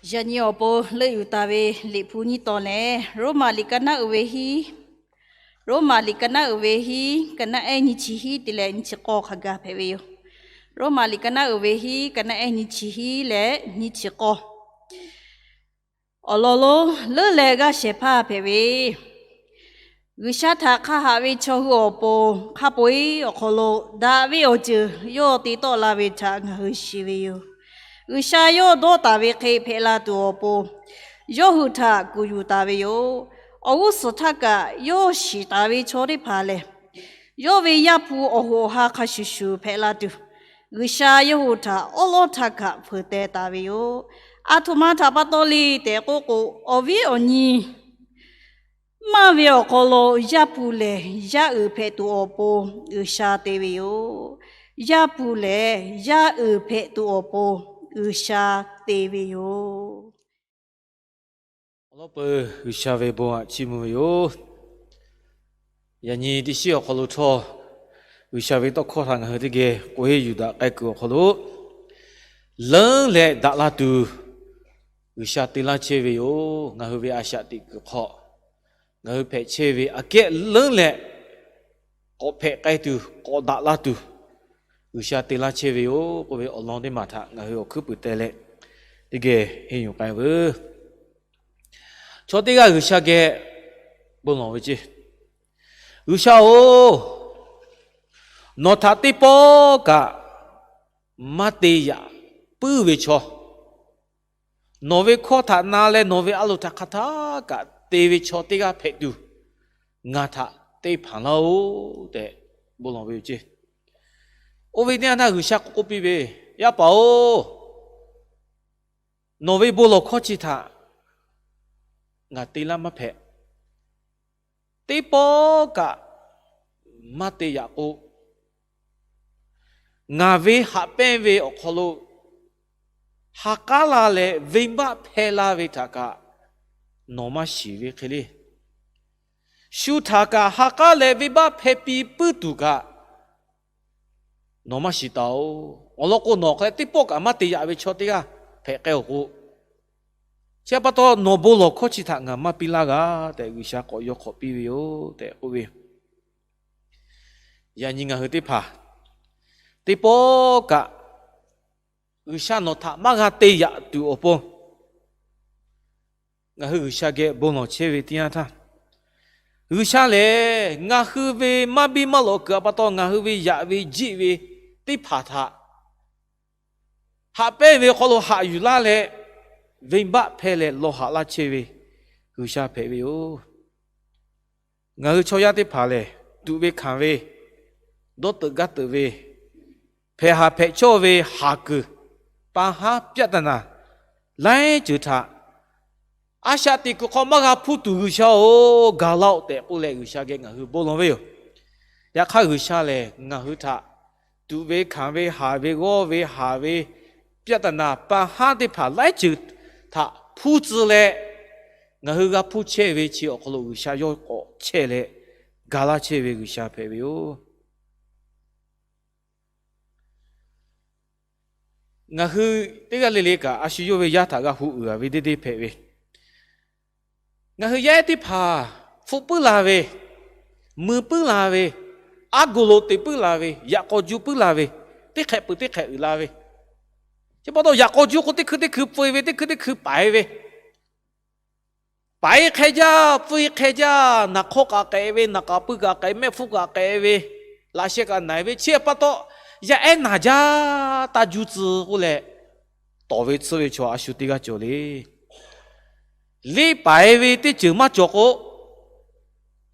Yaꞈ nyi awˬ pon leuˆ yuˬ taˍ ve Liꞈ hpu nyiˇ tawn lehˬ, Roˉmaꞈ liꞈ ka naˉ uiˍ ve hiˉ, Roˉmaꞈ liꞈ ka naˉ uiˍ ve hiˉ, ka naˉ ehˉ nyiˇ chi hiˉ te leh nyiˇ chi k'awˇ hk'a gaˇ hpehꞈ ve yoˬ. Roˉmaꞈ liꞈ ka naˉ uiˍ ve hiˉ, ka naˉ ehˉ nyiˇ chi hiˉ leh nyiˇ chi k'awˇ. Awˬ lawn lonˉ leuˉ leh g'aˇ shehˍ hpaˇ hpehꞈ ve, G'uiˬsha htaꞈ hk'a haꞈ ve chaw hui awˬ pon hk'a peu-eˬ awˬ hk'aw lo daꞈ ve awˬ ceuˬ yawˇ te tawˆ la ve htaꞈ ngaˬ hui shiˍ ve yoˬ. G'uiˬsha yawˇ dawˇ taˍ ve hk'e hpehꞈ la tuˬ awˬ pon, yawˇ hui htaꞈ kuˬ yuˬ taˍ ve yoˬ. Awˬ g'uˇ suhˍ htaˇ kaꞈ yawˇ shiˍ taˍ ve chaw teˇ hpaˍ lehˬ, yawˇ ve Yaˇ hpu awˬ hoꞈ awˬ ha hk'a shuˍ shuˍ hpehꞈ la tuˬ, G'uiˬsha yawˇ hui htaꞈ awˉ lawˉ htaˇ kaꞈ fuiˍ teh taˍ ve yoˬ. A htoꞈ ma htaꞈ pa taw le tehꞈ k'oˆ k'o, awˬ viˉ awˬ nyi maˇ ve awˬ hk'aw lo Yaˇ hpu lehˬ yaˇ uiˍ hpehꞈ tuˬ awˬ pon G'uiˬsha te ve yoˬ. Yaˇ hpu lehˬ yaˇ uiˍ hpehꞈ tuˬ awˬ pon G'uiˬsha te ve yoˬ. Awˬ lawn peuˬ G'uiˬsha ve bon aꞈ chiˇ mvuh ve yoˬ. Yaꞈ nyi teˇ shiˉ awˬ hk'aw lo htawˇ, G'uiˬsha ve tawˇ hkawˇ htaꞈ ngaˬ hui teˇ geh k'oꞈ heˆ yuˬ daꞈ k'ai kuiˬ awˬ hk'aw lo, leuˉ leh daꞈ la tuˬ G'uiˬsha te laˇ chehˇ ve yoˬ. Ngaˬ hui ve a shaꞈ teꞈ kuiˬ hk'aw, ngaˬ hui hpehꞈ chehˇ ve aꞈ kehˉ leuˉ leh k'awꞈ hpehꞈ k'ai tuˬ, k'awꞈ daꞈ la tuˬ, G'uiˬsha te laˇ chehˇ ve yoˬ k'oˆ ve awˬ lawn teˇ maˬ htaꞈ ngaˬ hui awˬ hkuiˉ puiˍ teh leh, teˇ geh henˇ yuˬ k'ai veuˬ. Chaw teˇ g'aˇ G'uiˬsha geh bon lawˬ ve ceˇ, G'uiˬsha-oˬ, nawˬ htaꞈ teˇ pawˆ kaꞈ maˇ te yaꞈ puiˉ ve chaw, nawˬ ve hkawˇ htaꞈ na leh nawˬ ve a loˍ htaꞈ hk'a htaˇ kaꞈ te ve chaw teˇ g'aˇ hpehꞈ tuˬ, ngaˬ htaꞈ te hpanˍ laˇ-oˆ tehꞈ bon lawˬ ve yoˬ ceˇ. Oˇ ve teˇ yanˇ htaˇ G'uiˬsha k'oˆ piˇ ve, Yaˇ paˍ-oˬ, nawˬ ve bon lawˬ hkawˇ chi htaꞈ ngaˬ te laˇ maˇ hpehꞈ. Teˇ pawˆ kaꞈ maˇ te yaꞈ k'o, ngaˬ ve haꞈ pehnˇ ve awˬ hk'aw lo ha k'aˉ la leh venˇbaˆ hpehˇ laˇ ve htaꞈ kaꞈ nawˬ maˇ shiˍ ve hk'e le. Shu htaꞈ kaꞈ ha k'aˉ leh venˇbaˆ hpehˇ piˇ puiˉ tuˬ kaꞈ nawˬ maˇ shiˍ taˍ-oˬ. Awˬ lawn k'o, nawˬ hk'e teˇ pawˆ kaꞈ maˇ te yaꞈ ve chaw teˇ g'aˇ hpehꞈ k'ai-oˬ k'o, chi pa taw nawˬ bon lawˬ hkawˇ chi htaꞈ ngaˬ maˇ piˇ laˇ g'a tehꞈ G'uiˬsha k'awꞈ yaw hk'awꞈ piˇ ve yoˬ tehꞈ k'oˆ ve. Yaꞈ nyi ngaˬ hui teˇ hpaˍ teˇ pawˆ kaꞈ G'uiˬsha nawˬ htaꞈ maˇ g'a te yaꞈ tuˬ awˬ pon, ngaˬ hui G'uiˬsha geh bon lawˬ chehˇ ve teˇ yanˇ htaˇ, G'uiˬsha lehˬ ngaˬ hui ve maˇ biˇ maˇ lawꞈ kuiˬ a pa taw ngaˬ hui ve yaꞈ ve jiˆ ve teˇ hpaˍ htaꞈ haꞈ pehnˇ ve hk'aw lo haꞈ yuˬ laˇ leh, venˇbaˆ hpehˇ leh law haꞈ laˇ chehˇ ve G'uiˬsha hpehꞈ ve yoˬ. Ngaˬ hui chaw yaˇ teˇ hpaˍ lehˬ, tuꞈ ve hkanˍ ve, dawˇ teuꞈ gaˇ teuꞈ ve, hpehꞈ haˍ hpehꞈ chawˇ ve haˍ kuiˬ, pa haˉ ပြဿနာ laiˉ ceuˬ htaꞈ a shaꞈ teꞈ kuiˬ hk'aw maˇ g'a hpuˇ tuˬ G'uiˬsha-oˬ, gaˬ laˇ-oˆ tehꞈ k'oˆ leh G'uiˬsha geh ngaˬ hui bon lawˬ ve yoˬ. Yaꞈ hk'aˇ G'uiˬsha lehˬ ngaˬ hui htaꞈ tuꞈ ve hkanˍ ve, haˍ ve g'awˇ ve, haˍ ve ပြဿနာ pa haˉ teˇ hpaˍ laiˉ ceuˬ htaꞈ hpuˇ tcuh leh, ngaˬ hui g'a hpuˇ chehˇ ve chi awˬ hk'aw lo G'uiˬsha yawˇ k'awꞈ chehˇ leh, gaˬ laˇ chehˇ ve G'uiˬsha hpehꞈ ve yoˬ. Ngaˬ hui teˇ g'aˇ le le kaꞈ a shu yawˇ ve yaˇ htaꞈ g'a hu uiˍ a ve deˇ deˇ hpehꞈ ve. Ngaˬ hui yaˇ ehˉ teˇ hpaˍ hpfuhˆ puiˉ la ve, mui puiˉ la ve, aˉ go lo te puiˉ la ve, yaꞈ k'aw juˇ puiˉ la ve, teˇ hk'ehꞈ peuˬ teˇ hk'ehꞈ uiˍ la ve. Chi pa taw yaꞈ k'aw juˇ k'o teˇ hkui teˇ hkui pfuh ve, teˇ hkui teˇ hkui paiˍ ve, paiˍ hk'e jaˇ, pfuh hk'e jaˇ, naˍ hk'aw kaꞈ k'ehꞈ ve, naˍ k'aꞈ pui kaꞈ k'ehꞈ, mehˆ hpfuhˇ kaꞈ k'ehꞈ ve, laꞈ sheh kaꞈ naiˍ ve, chi pa taw yaˇ ehˉ naˬ jaˇ taˇ juˇ tcuh k'oˆ leh, tawˍ ve tsuhˇ ve chaw a shu teˇ g'aˇ cawˬ le. Liˇ paiˍ ve teˇ ceuˬ maˇ cawˬ k'o,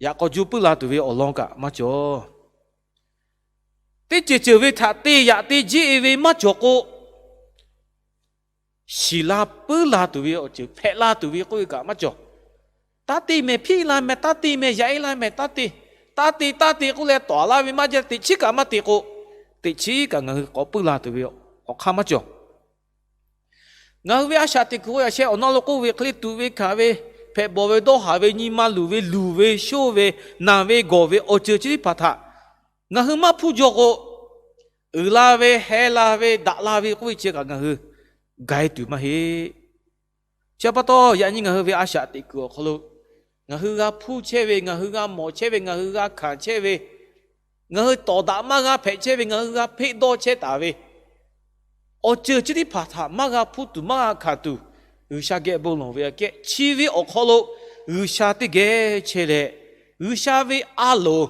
yaꞈ k'aw juˇ puiˉ la tuˬ ve awˬ lawn kaꞈ maˇ cawˬ. Teˇ ceuˬ ceuˬ ve htaꞈ te yaꞈ te jiˆ e ve maˇ cawˬ k'o, shiˍ la puiˉ la tuˬ ve awˬ ceuˬ hpehꞈ la tuˬ ve k'oˆ ve kaꞈ maˇ cawˬ. Taˇ te mehˍ, hpiˆ la mehˍ, taˇ te mehˍ, yaꞈ e la mehˍ, taˇ te, taˇ te taˇ te k'oˆ leh tawˍ laˇ ve maˇ jaˇ. Teꞈ chiˉ kaꞈ maˇ te k'o, teꞈ chiˉ kaꞈ ngaˬ hui k'awꞈ puiˉ la tuˬ ve awˬ hk'aˇ maˇ cawˬ. Ngaˬ hui ve a shaꞈ teꞈ kuiˬ k'o yaꞈ sheh awˬ na lo k'oˆ ve hk'e le, tuꞈ ve hkanˍ ve, hpehꞈ bawˬ ve, dawˇ haˍ ve, nyi ma luˬ ve, luˬ ve, shonˇ ve, naˬ ve, gawˬ ve awˬ ceuˬ chi teˇ hpaˍ htaꞈ ngaˬ hui maˇ hpuˇ jaw k'o, uiˍ la ve, heh la ve, daꞈ la ve k'oˆ ve chi kaꞈ ngaˬ hui ga e tuˬ maˇ heˆ. Chi pa taw, yaꞈ nyi ngaˬ hui ve a shaꞈ teꞈ kuiˬ awˬ hk'aw lo ngaˬ hui g'a hpuˇ chehˇ ve, ngaˬ hui g'a mawˬ chehˇ ve, ngaˬ hui g'a hkanˍ chehˇ ve, ngaˬ hui tawˍ daꞈ maˇ g'a hpehꞈ chehˇ ve, ngaˬ hui g'a hpeˆ dawˇ chehˇ taˍ ve awˬ ceuˬ chi teˇ hpaˍ htaꞈ maˇ g'a hpuˇ tuˬ maˇ g'a hkanˍ tuˬ, G'uiˬsha geh bon lawˬ ve aꞈ kehˉ chi ve awˬ hk'aw lo G'uiˬsha teˇ geh chehˇ leh, G'uiˬsha ve a loˍ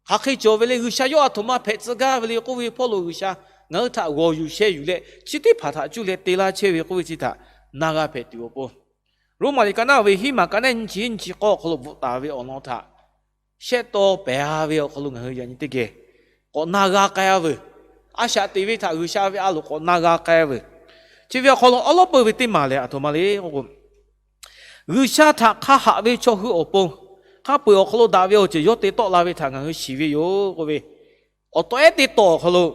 hk'aˬ hk'e cawˬ ve le, G'uiˬsha yawˇ aˬ htoꞈ ma hpehꞈ tcuh gaˇ ve le k'oˆ ve hpawˇ lo G'uiˬsha ngaˬ hui htaꞈ g'awˬ yuˬ sheh yuˬ leh, chi teˇ hpaˍ htaꞈ cuˇ leh te laˇ chehˇ ve k'oˆ ve chi htaꞈ na g'a hpehꞈ tuˬ awˬ pon, Roˉmaꞈ liꞈ ka naˆ ve hiˉ maˬ ka naˆ nyiˇ chi nyiˇ chi k'awˇ awˬ hk'aw lo bvuhꞈ taˍ ve awˬ lawn htaꞈ shehˆ tawˇ pehˍ a ve awˬ hk'aw lo ngaˬ hui yaꞈ nyi teˇ geh k'awꞈ na g'a k'ai a veuˬ. A shaꞈ teꞈ ve htaꞈ G'uiˬsha ve a loˍ k'awꞈ na g'a k'ai a veuˬ. Chi ve awˬ hk'aw lo awˉ lawˉ peuˬ ve teˇ maˬ lehˬ, aˬ htoꞈ ma le k'o, G'uiˬsha htaꞈ hk'a haꞈ ve chaw hui awˬ pon, hk'a peu-eˬ awˬ hk'aw lo daꞈ ve awˬ ceuˬ yawˇ te tawˆ la ve htaꞈ ngaˬ hui shiˍ ve yoˬ k'oˆ ve, awˬ tawꞈ ehˉ teˇ tawn awˬ hk'aw lo,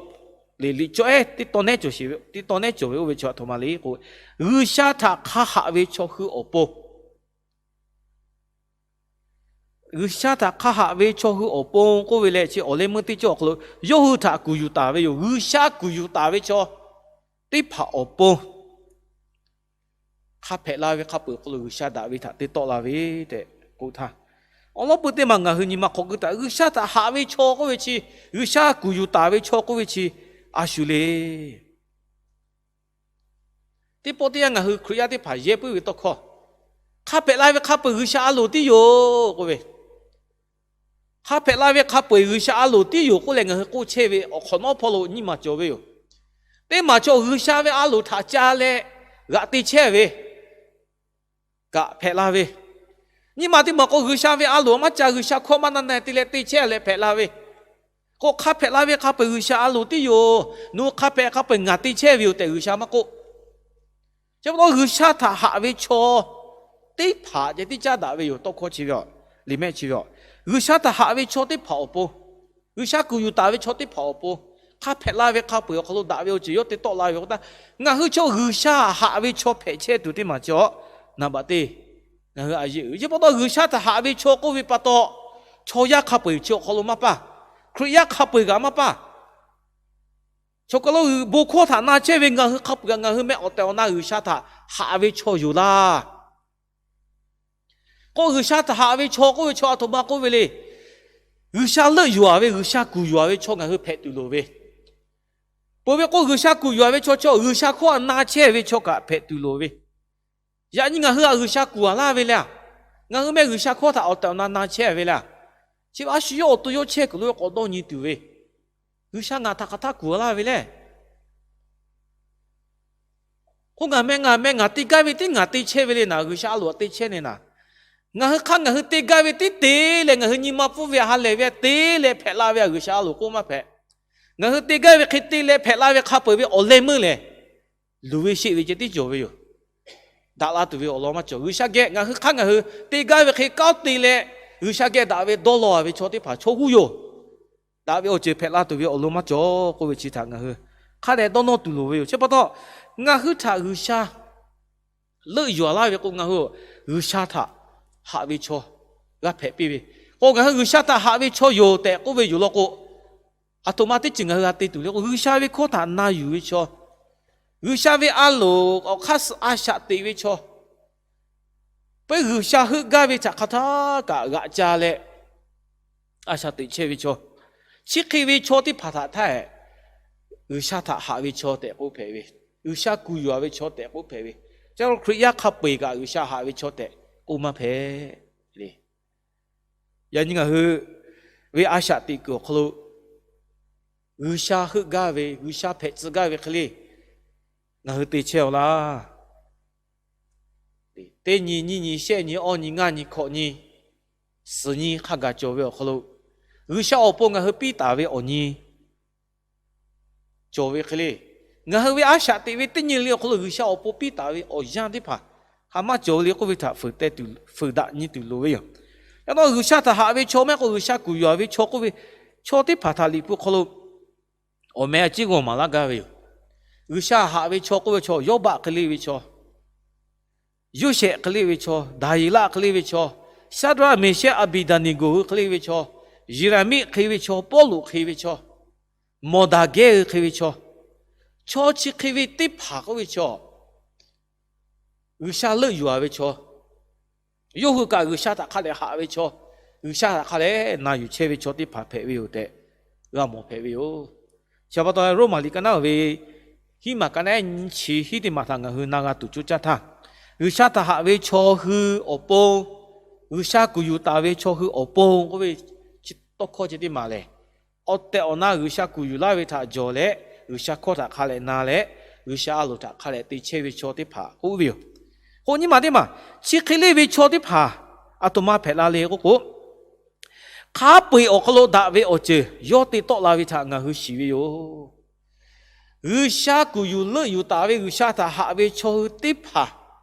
liꞈ liꞈ cawˇ ehˉ teˇ tawn nehˉ cawˬ ve, teˇ tawn nehˉ cawˬ ve oˇ ve chaw aˬ htoꞈ ma le k'o, G'uiˬsha htaꞈ hk'a haꞈ ve chaw hui awˬ pon, G'uiˬsha htaꞈ hk'a haꞈ ve chaw hui awˬ pon k'oˆ ve leh, chi awˬ leh meuˇ teˇ cawˇ awˬ hk'aw lo yawˇ hui htaꞈ kuˬ yuˬ taˍ ve yoˬ. G'uiˬsha kuˬ yuˬ taˍ ve chaw teˇ hpaˍ awˬ pon hk'a hpehꞈ la ve hk'a peu-eˬ awˬ hk'aw lo G'uiˬsha daꞈ ve htaꞈ te tawˆ la ve tehꞈ k'oˆ htaˇ, awˉ lawˉ peuˬ teˇ maˬ ngaˬ hui nyi ma hk'awꞈ keu htaꞈ G'uiˬsha htaꞈ haꞈ ve chaw k'oˆ ve chi, G'uiˬsha kuˬ yuˬ taˍ ve chaw k'oˆ ve chi, a shu le. Teˇ pawˆ teˇ yanˇ ngaˬ hui Hkriꞈ yaˇ teˇ hpaˍ yehˇ puiˉ ve tawˇ hkawˇ, hk'a hpehꞈ la ve hk'a peu-eˬ G'uiˬsha a loˍ tiˉ yoˬ k'oˆ ve, hk'a hpehꞈ la ve hk'a peu-eˬ G'uiˬsha a loˍ tiˉ yoˬ k'oˆ leh ngaˬ hui k'oˆ chehˇ ve awˬ hk'awꞈ nawˉ hpawˇ lo nyiˇ maˬ cawˬ ve yoˬ. Teˇ maˬ chaw G'uiˬsha ve a loˍ htaꞈ ca leh g'aꞈ te chehˇ ve kaꞈ hpehꞈ la ve, nyiˇ maˬ teˇ maˬ k'o G'uiˬsha ve a loˍ maˇ ca, G'uiˬsha hkawˇ maˇ na na te leh te chehˇ leh hpehꞈ la ve, k'o hk'a hpehꞈ la ve hk'a peu-eˬ G'uiˬsha a loˍ tiˉ yoˬ. Nawˬ hui hk'a hpehꞈ hk'a peu-eˬ ngaˬ te chehˇ ve yoˬ tehꞈ G'uiˬsha maˇ k'oˆ. Chi pa taw G'uiˬsha htaꞈ haꞈ ve chaw teˇ hpaˍ ceh tiˉ caˉ daꞈ ve yoˬ. Tawˇ hkawˇ chi ve, liꞈ mehˆ chi ve, G'uiˬsha htaꞈ haꞈ ve chaw teˇ hpaˍ awˬ pon, G'uiˬsha kuˬ yuˬ taˍ ve chaw teˇ hpaˍ awˬ pon, hk'a hpehꞈ la ve hk'a peu-eˬ awˬ hk'aw lo daꞈ ve awˬ ceuˬ yawˇ te tawˆ la ve k'o taˇ, ngaˬ hui chaw G'uiˬsha haꞈ ve chaw hpehꞈ chehˇ tuˬ teˇ maˬ cawˬ. Naˍ baꞈ teˇ, ngaˬ hui a yeˆ uiˍ chi pa taw G'uiˬsha htaꞈ haꞈ ve chaw k'oˆ ve pa taw, chaw yaˇ hk'a peu-eˬ chi awˬ hk'aw lo maˇ paˇ, Hkriꞈ yaˇ hk'a peu-eˬ kaꞈ maˇ paˇ, chaw kaˬ lo bon hkawˇ htaꞈ na chehˇ ve ngaˬ hui hk'a peu-eˬ kaꞈ ngaˬ hui meh awˬ tehˬ awˬ na G'uiˬsha htaꞈ haꞈ ve chaw yoˬ laˇ. K'o G'uiˬsha htaꞈ haꞈ ve chaw k'oˆ ve chaw aˬ htoꞈ ma k'oˆ ve le. G'uiˬsha leuˆ yuˬ-a ve, G'uiˬsha kuˬ yuˬ-a ve chaw ngaˬ hui hpehꞈ tuˬ loˍ ve, peuˬ ve k'o G'uiˬsha kuˬ yuˬ-a ve chaw, chaw G'uiˬsha hkawˇ htaꞈ na chehˇ ve chaw kaꞈ hpehꞈ tuˬ loˍ ve, yaꞈ nyi ngaˬ hui htaꞈ G'uiˬsha kuˬ-a laˇ ve le. Ngaˬ hui meh G'uiˬsha hkawˇ htaꞈ awˬ tehˬ awˬ na na chehˇ ve le. Chi a shu yawˇ awˬ to yawˇ chehˇ kuiˬ lo k'awꞈ dawˇ nyi tuˬ ve, G'uiˬsha ngaˬ htaꞈ hk'aˬ htaˇ kuˬ-a laˇ ve le. K'o ngaˬ meh ngaˬ meh ngaˬ te gaˇ ve tiˉ ngaˬ te chehˇ ve le naˍ, G'uiˬsha a loˍ te chehˇ ne naˍ. Ngaˬ hui hk'aˇ ngaˬ hui te gaˇ ve tiˉ te leh ngaˬ hui nyi ma pfuhˇ ve ha lehˬ ve te leh hpehꞈ la ve G'uiˬsha a loˍ k'oˆ maˇ hpehꞈ. Ngaˬ hui te gaˇ ve hk'e te leh hpehꞈ la ve hk'a peu-eˬ ve awˬ leh meuˇ lehˬ, luˬ ve sheˆ ve ceh tiˉ cawˬ ve yoˬ. Daꞈ la tuˬ ve awˬ lawn maˇ cawˬ. G'uiˬsha geh ngaˬ hui hk'aˇ ngaˬ hui te gaˇ ve hk'e kanˉ te leh, G'uiˬsha geh daꞈ ve dawˇ law-a ve chaw teˇ hpaˍ chaw g'uˇ yoˬ. Daꞈ ve awˬ ceuˬ hpehꞈ la tuˬ ve awˬ lawn maˇ cawˬ k'oˆ ve chi htaꞈ ngaˬ hui hk'a dehꞈ dawˇ nawˇ tuˬ loˍ ve yoˬ. Chi pa taw, ngaˬ hui htaꞈ G'uiˬsha leuˆ yuˬ-a laˇ ve k'o, ngaˬ hui G'uiˬsha htaꞈ haꞈ ve chaw g'a hpehꞈ piˇ ve, k'o ngaˬ hui G'uiˬsha htaꞈ haꞈ ve chaw yoˬ tehꞈ k'oˆ ve yoˬ law k'o, aˬ htoꞈ ma teˇ ceuˬ ngaˬ hui g'a te tuˬ le k'o, G'uiˬsha ve hkawˇ htaꞈ na yuˬ ve chaw, G'uiˬsha ve a loˍ awˬ hk'aˇ suh a shaꞈ teꞈ ve chaw, peuˬ G'uiˬsha heuˆ gaˇ ve htaꞈ hk'a htaˇ kaꞈ g'aꞈ ca leh a shaꞈ teꞈ chehˇ ve chaw, chi hk'e ve chaw teˇ hpaˍ htaꞈ htaˇ, G'uiˬsha htaꞈ haꞈ ve chaw tehꞈ k'oˆ hpehꞈ ve, G'uiˬsha kuˬ yuˬ-a ve chaw tehꞈ k'oˆ hpehꞈ ve, ca lo Hkriꞈ yaˇ hk'a peu-eˬ kaꞈ G'uiˬsha haꞈ ve chaw tehꞈ k'oˆ maˇ hpehꞈ le. Yaꞈ nyi ngaˬ hui ve a shaꞈ teꞈ kuiˬ awˬ hk'aw lo G'uiˬsha heuˆ gaˇ ve, G'uiˬsha hpehꞈ tcuh gaˇ ve hk'e le ngaˬ hui te chehˇ-aw laˇ. Teˇ nyi, nyiˇ nyi, shehˆ nyi, awˇ nyi, ngaˇ nyi, hkawꞈ nyi, suhˍ nyi hk'a gaˬ cawˬ ve awˬ hk'aw lo, G'uiˬsha awˬ pon ngaˬ hui piˇ taˍ ve awˬ nyi cawˬ ve hk'e le, ngaˬ hui ve a shaꞈ teꞈ ve teˇ nyi le awˬ hk'aw lo G'uiˬsha awˬ pon piˇ taˍ ve awˬ yanˇ teˇ hpaˍ hk'aˬ maˇ cawˬ ve le k'oˆ ve htaꞈ fuiˍ daꞈ nyi tuˬ loˍ ve yoˬ. Yaꞈ naw G'uiˬsha htaꞈ haꞈ ve chaw mehˆ k'o G'uiˬsha kuˬ yuˬ-a ve chaw k'oˆ ve, chaw teˇ hpaˍ htaꞈ Liꞈ hpu hk'aw lo awˬ meh a ciˉ g'aw maˍ laˇ gaˇ ve yoˬ. G'uiˬsha haꞈ ve chaw k'oˆ ve chaw, Yawˇbaˆ hk'e le ve chaw, Yoˇsehꞈ hk'e le ve chaw, Daˍyeˍlaˆ hk'e le ve chaw, Shaˍdraˆ, Meˍshehˆ, Aˍbeˍdaˍneˍgoˍ hui hk'e le ve chaw, Yeˍraˍmiˆ hk'e ve chaw, Pawˇluꞈ hk'e ve chaw, Mawˬdaˍgehˇ hui hk'e ve chaw, chaw chi hk'e ve teˇ hpaˍ k'oˆ ve chaw, G'uiˬsha leuˆ yuˬ-a ve chaw, yawˇ hui kaꞈ G'uiˬsha htaꞈ hk'a dehꞈ haꞈ ve chaw, G'uiˬsha htaꞈ hk'a dehꞈ na yuˬ chehˇ ve chaw teˇ hpaˍ hpehꞈ ve yoˬ tehꞈ g'a mawˬ hpehꞈ ve yoˬ. Chi pa taw Roˉmaꞈ liꞈ ka naˉ ve hiˉ maˬ ka naˉ nyi chi hiˉ teˇ maˬ htaꞈ ngaˬ hui na g'a tuˬ coˇ caˇ htaˇ, G'uiˬsha htaꞈ haꞈ ve chaw hui awˬ pon, G'uiˬsha kuˬ yuˬ taˍ ve chaw hui awˬ pon k'oˆ ve, chi tawˇ hkawˇ chi teˇ maˬ lehˬ, awˬ tehˬ awˬ na G'uiˬsha kuˬ yuˬ laˇ ve htaꞈ jawˬ leh, G'uiˬsha hkawˇ htaꞈ hk'a dehꞈ na leh, G'uiˬsha a loˍ htaꞈ hk'a dehꞈ te chehˇ ve chaw teˇ hpaˍ k'oˆ ve yoˬ. K'o nyiˇ maˬ teˇ maˬ, chi hk'e leˇ ve chaw teˇ hpaˍ aˬ htoꞈ ma hpehꞈ la le k'oˆ k'o, hk'a peu-eˬ awˬ hk'aw lo daꞈ ve awˬ ceuˬ yawˇ te tawˆ la ve htaꞈ ngaˬ hui shiˍ ve yoˬ. G'uiˬsha kuˬ yuˬ leuˆ yuˬ taˍ ve G'uiˬsha htaꞈ haꞈ ve chaw hui teˇ hpaˍ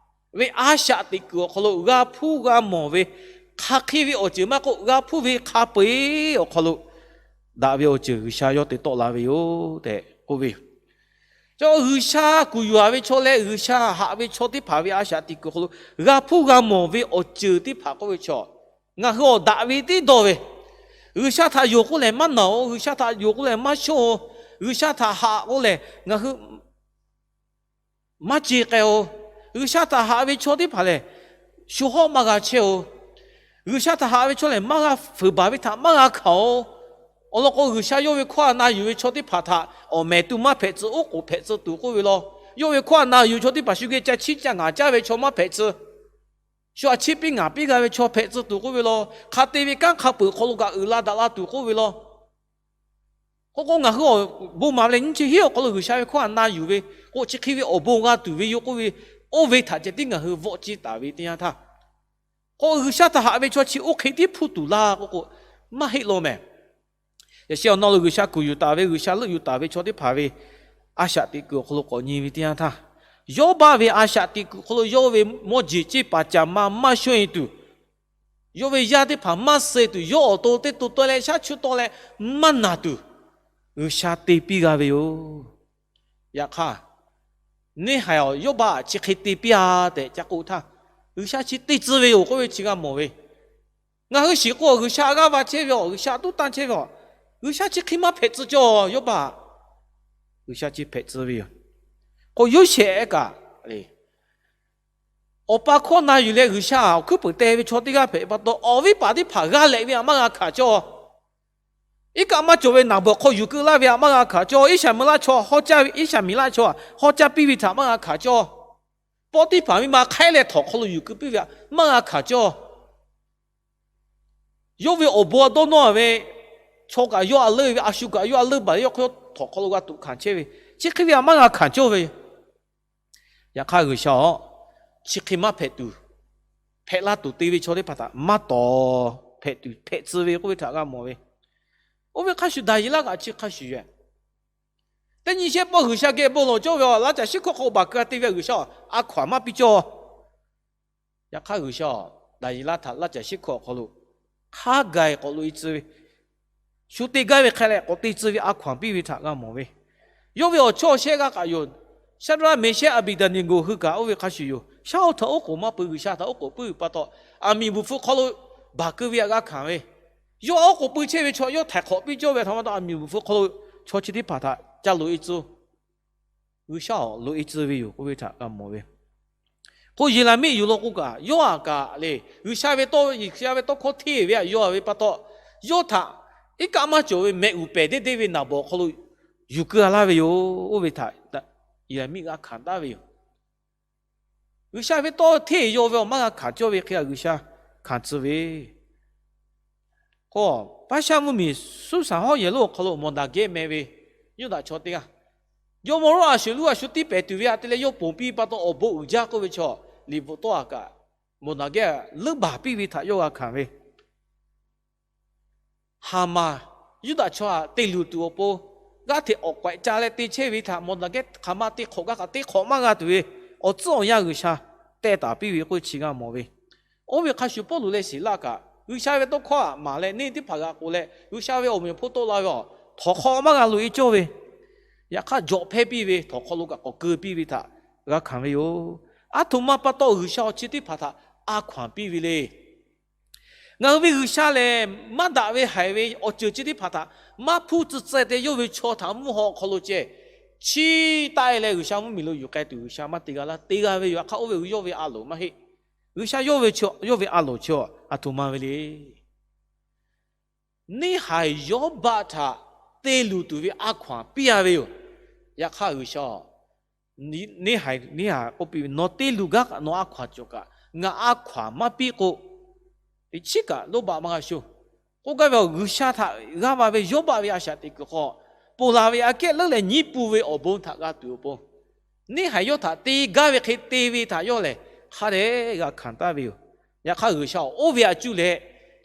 ve a shaꞈ teꞈ kuiˬ awˬ hk'aw lo g'a hpuˇ g'a mawˬ ve, hk'aˬ hk'e ve awˬ ceuˬ maˇ k'oˆ, g'a hpuˇ ve hk'a peu-eˬ awˬ hk'aw lo daꞈ ve awˬ ceuˬ G'uiˬsha yawˇ te tawˆ la ve yoˬ tehꞈ k'oˆ ve yoˬ. Chaw G'uiˬsha kuˬ yuˬ-a ve chaw leh G'uiˬsha haꞈ ve chaw teˇ hpaˍ ve a shaꞈ teꞈ kuiˬ awˬ hk'aw lo g'a hpuˇ g'a mawˬ ve awˬ ceuˬ teˇ hpaˍ k'oˆ ve chaw, ngaˬ hui awˬ daꞈ ve tiˉ dawˇ ve, G'uiˬsha htaꞈ yonˍ k'oˆ lehˬ maˇ naˬ-oˬ, G'uiˬsha htaꞈ yonˍ k'oˆ lehˬ maˇ shonˇ-oˬ, G'uiˬsha htaꞈ haꞈ k'oˆ lehˬ ngaˬ hui maˇ ce k'ai-oˬ, G'uiˬsha htaꞈ haꞈ ve chaw teˇ hpaˍ lehˬ shu hawˉ maˇ g'a chehˇ-oˬ, G'uiˬsha htaꞈ haꞈ ve chaw lehˬ maˇ g'a fuiˍ baˬ ve htaꞈ maˇ g'a hkanˍ-oˬ. Awˬ lawn k'o, G'uiˬsha yawˇ ve hkawˇ htaꞈ na yuˬ ve chaw teˇ hpaˍ htaꞈ awˬ mehˍ tuˬ maˇ hpehꞈ tcuh, oˉ k'oˍ hpehꞈ tcuh tuˬ k'oˆ ve law. Yawˇ ve hkawˇ htaꞈ na yuˬ ve chaw teˇ hpaˍ shu geh ca chiˇ ca ngaˍ caˇ ve chaw maˇ hpehꞈ tcuh, shu a chiˇ piˇ ngaˍ piˇ g'a ve chaw hpehꞈ tcuh tuˬ k'oˆ ve law. Hk'a te ve kanˉ hk'a peuˬ awˬ hk'aw lo kaꞈ uiˍ la daꞈ la tuˬ k'oˆ ve law. K'o k'o, ngaˬ hui awˬ bon maˍ ve leh nyiˇ chi hiˉ awˬ hk'aw lo G'uiˬsha ve hkawˇ htaꞈ na yuˬ ve k'o, chi hk'e ve awˬ bon g'a tuˬ ve yoˬ k'oˆ ve, oˇ ve htaꞈ ceh tiˉ ngaˬ hui vawˆ ciˇ taˍ ve teˇ yanˇ htaˇ, k'o, G'uiˬsha htaꞈ haꞈ ve chaw chi oˇ hk'e tiˉ hpuˇ tuˬ laˇ k'oˆ k'o, maˇ heˆ law mehˍ. Yaꞈ sheh awˬ na lo G'uiˬsha kuˬ yuˬ taˍ ve, G'uiˬsha leuˆ yuˬ taˍ ve chaw teˇ hpaˍ ve a shaꞈ teꞈ kuiˬ awˬ hk'aw lo k'awꞈ nyi ve teˇ yanˇ htaˇ, Yawˇbaˆ ve a shaꞈ teꞈ kuiˬ awˬ hk'aw lo yawˇ ve mawˇ jeˬ ceˇ paˍ caˍ ma maˇ shonˇ-e tuˬ, yawˇ ve yaˇ teˇ hpaˍ maˇ suh tuˬ, yawˇ awˬ to teˇ to tawˆ leh shaˉ chuˇ tawˆ leh maˇ naˬ tuˬ, G'uiˬsha te piˇ g'a ve yoˬ. Yaꞈ hk'aˇ, neˇ haiˬ awˬ Yawˇbaˆ chi hk'e te piˇ-a tehꞈ ca k'oˆ htaˇ, G'uiˬsha chi te tcuh ve yoˬ k'oˆ ve chi g'a mawˬ ve. Ngaˬ hui shiˍ k'o, G'uiˬsha g'aˇ va chehˇ ve yoˬ, G'uiˬsha tuˉ tanˇ chehˇ ve yoˬ. G'uiˬsha chi hk'e maˇ hpehꞈ tcuh cawˇ, Yawˇbaˆ. G'uiˬsha chi hpehꞈ tcuh ve yoˬ. K'o, Yoˇsehꞈ kaꞈ le, awˬ pa hkawˇ na yuˬ leh G'uiˬsha awˬ hkuiˉ peuˍ te ve chaw teˇ g'aˇ hpehꞈ pa taw, awˬ viˉ paˍ teˇ hpaˍ g'aˇ lehꞈ ve htaꞈ maˇ g'a hkanˍ cawˇ. Iˉ kaˆ maˇ cawˬ ve naˍ bawˬ hk'aw yuˬ keu laˇ ve htaꞈ maˇ g'a hkanˍ cawˇ. Iˉshaˍmeˍlaˆ chaw hawˉ caˇ ve, Iˉshaˍmeˍlaˆ chaw hawˉ caˇ piˇ ve htaꞈ maˇ g'a hkanˍ cawˇ. Pawˇtiˇhpaˍ miˇ ma hk'aiˉ leh htawnˍ hk'aw lo yuˬ keu piˇ ve htaꞈ maˇ g'a hkanˍ cawˇ. Yawˇ ve awˬ bon a dawˇ nawˇ ve chaw kaꞈ yawˇ a leuˆ ve, a shu kaꞈ yawˇ a leuˆ baˬ ve, yawˇ hk'aw htawnˍ hk'aw lo g'a tuꞈ hkanˍ chehˇ ve, chi hk'e ve htaꞈ maˇ g'a hkanˍ cawˇ ve. Yaꞈ hk'aˇ G'uiˬsha-oˬ, chi hk'e maˇ hpehꞈ tuˬ, hpehꞈ la tuˬ te ve chaw teˇ hpaˍ htaꞈ maˇ tawˍ hpehꞈ tuˬ hpehꞈ tcuh ve k'oˆ ve htaꞈ g'a mawˬ ve. Oˇ ve hk'a shuˍ Daˍyeˍlaˆ kaꞈ chi hk'a shuˍ yoˬ. Teˇ nyi shehˆ pawˆ G'uiˬsha geh bon lawˬ cawˇ ve, laˇ caˬ shiˉ hkawˇ hk'aw baˬ keu-a te ve G'uiˬsha a hkaw-anˬ maˇ piˇ cawˇ. Yaꞈ hk'aˇ G'uiˬsha Daˍyeˍlaˆ htaꞈ laˇ caˬ shiˉ hkawˇ awˬ hk'aw lo hk'a gaˬ-e k'awꞈ loꞈ-e tcuh ve, shu te gaˇ ve hk'e leh k'awꞈ te tcuh ve a hkaw-anˬ piˇ ve htaꞈ g'a mawˬ ve. Yawˇ ve awˬ chawˇ awˬ shehˆ g'aˇ kaꞈ yoˬ. Shaˍdraˆ, Meˍshehˆ, Aˍbeˍdaˍneˍgoˍ hui kaꞈ oˇ ve hk'a shuˍ yoˬ. Shaˉ-oˬ htaꞈ oˉ k'oˍ maˇ pui, G'uiˬsha htaꞈ oˉ k'oˍ puiˉ ve pa taw, aˬ miˍ bvuhˬ hpfuh hk'aw lo baˬ keu ve htaꞈ g'a hkanˍ ve. Yawˇ oˉ k'oˍ pui chehˇ ve chaw yawˇ htaiˍ hk'awꞈ piˇ cawˇ ve htaꞈ pa taw, aˬ miˍ bvuhˬ hpfuh hk'aw lo chaw chi teˇ hpaˍ htaꞈ ca loꞈ-e tcuh, G'uiˬsha-oˬ, loꞈ-e tcuh ve yoˬ k'oˆ ve htaꞈ g'a mawˬ ve. K'o, Yeˍraˍmiˆ yoˬ law k'o kaꞈ, yawˇ aꞈ kaꞈ le, G'uiˬsha ve tawˇ, G'uiˬsha ve tawˇ hkawˇ hteˇ ve htaꞈ yaw ve pa taw, yawˇ htaꞈ iˉ kaˆ maˇ cawˬ ve mehꞈ uiˍ pehˬ deˇ deˇ ve naˍ bawˬ awˬ hk'aw lo yuˬ keu-a laˇ ve yoˬ. Oˇ ve htaꞈ Yeˍraˍmiˆ g'a hkanˍ taˍ ve yoˬ. G'uiˬsha ve tawˇ hteˇ yaw ve awˬ maˇ g'a hkanˍ cawˇ ve hk'e, G'uiˬsha hkanˍ tcuh ve k'o, Paˉshaˆ mvuhˇmiˬ Suˇsaˍ hawˉ yehˬ lonˉ awˬ hk'aw lo Mawˬnaˍgehˇ meh ve Yuˇdaꞈ chaw teˇ g'aˇ, jawˇmawˇ Roˉaꞈ shuˍ loˉ a shu tiˉ pehˍ tuˬ ve htaꞈ te leh yawˇ ponˬ piˇ pa taw, awˬ bon uiˍ jaˇ k'oˆ ve chaw, liꞈ bvuhꞈ tawˆ-a kaꞈ, Mawˬnaˍgehˇ leuˉ baˬ piˇ ve htaꞈ yawˇ g'a hkanˍ ve. Haˍmaˍ Yuˇdaꞈ chaw htaꞈ te luˬ tuˬ awˬ pon, g'aˇ hteꞈ awˬ k'awehꞈ ca leh te chehˇ ve htaꞈ Mawˬnaˍgehˇ hk'aˬ ma te hk'awꞈ gaˇ kaꞈ te hk'awꞈ maˇ g'a tuˬ ve, awˬ tcuhˉ awˬ yanˇ G'uiˬsha teh taˍ piˇ ve k'oˆ ve chi g'a mawˬ ve. Oˇ ve hk'a shuˍ Pawˇluꞈ leh Siˍlaˆ kaꞈ G'uiˬsha ve tawˇ hkawˇ htaꞈ maˍ leh neˇ teˇ hpaˍ g'a k'oˆ leh, G'uiˬsha ve awˬ meꞈ awˬ hponˇ tawˆ la ve awˬ htawnˍ hk'aw maˇ g'a loꞈ-e cawˇ ve, yaꞈ hk'aˇ jawꞈ hpehˇ piˇ ve, htawnˍ hk'aw lo kaꞈ k'awꞈ keu piˇ ve htaꞈ g'a hkanˍ ve yoˬ. Aˉ htoꞈ ma pa taw G'uiˬsha awˬ chi teˇ hpaˍ htaꞈ a hkaw-anˬ piˇ ve le. Ngaˬ hui ve G'uiˬsha lehˬ, maˇ daꞈ ve haiˬ ve awˬ ceuˬ chi teˇ hpaˍ htaꞈ maˇ hpuˇ tcuh tcuh te, yawˇ ve chaw htaꞈ mvuhˇ haw awˬ hk'aw lo ceh chiˇ taˆ e leh G'uiˬsha mvuhˇmiˬ lo yuˬ k'ai tuˬ G'uiˬsha maˇ te g'a laˇ. Te g'a ve yoˬ. Yaꞈ hk'aˇ oˇ ve yawˇ ve a loˍ maˇ heˆ. G'uiˬsha yawˇ ve, yawˇ ve a loˍ chi a htoꞈ ma ve le. Neˇ haiˬ Yawˇbaˆ htaꞈ te luˬ tuˬ ve a hkaw anˬ piˇ a ve yoˬ. Yaꞈ hk'aˇ G'uiˬsha, neˇ haiˬ, neˇ haiˬ k'oˆ piˇ ve, Nawˬ te luˬ gaˇ kaꞈ nawˬ a hkaw anˬ cawˬ kaꞈ ngaˬ a hkaw anˬ maˇ piˇ k'o, teꞈ chiˉ kaꞈ lonˉ baˆ maˇ g'a sho. K'oˆ gaˇ ve, G'uiˬsha htaꞈ g'aˇ va ve Yawˇbaˆ ve a shaꞈ teꞈ kuiˬ hk'aw ponˬ laˬ ve aꞈ kehˉ leuˉ leh nyiˇ pun ve awˬ bon htaꞈ g'a tuˬ awˬ pon, neˇ haiˬ yawˇ htaꞈ te gaˇ ve hk'e te ve htaꞈ yawˇ lehˬ hk'a dehꞈ g'a hkanˍ taˍ ve yoˬ. Yaꞈ hk'aˇ G'uiˬsha oˇ ve aꞈ cuˇ leh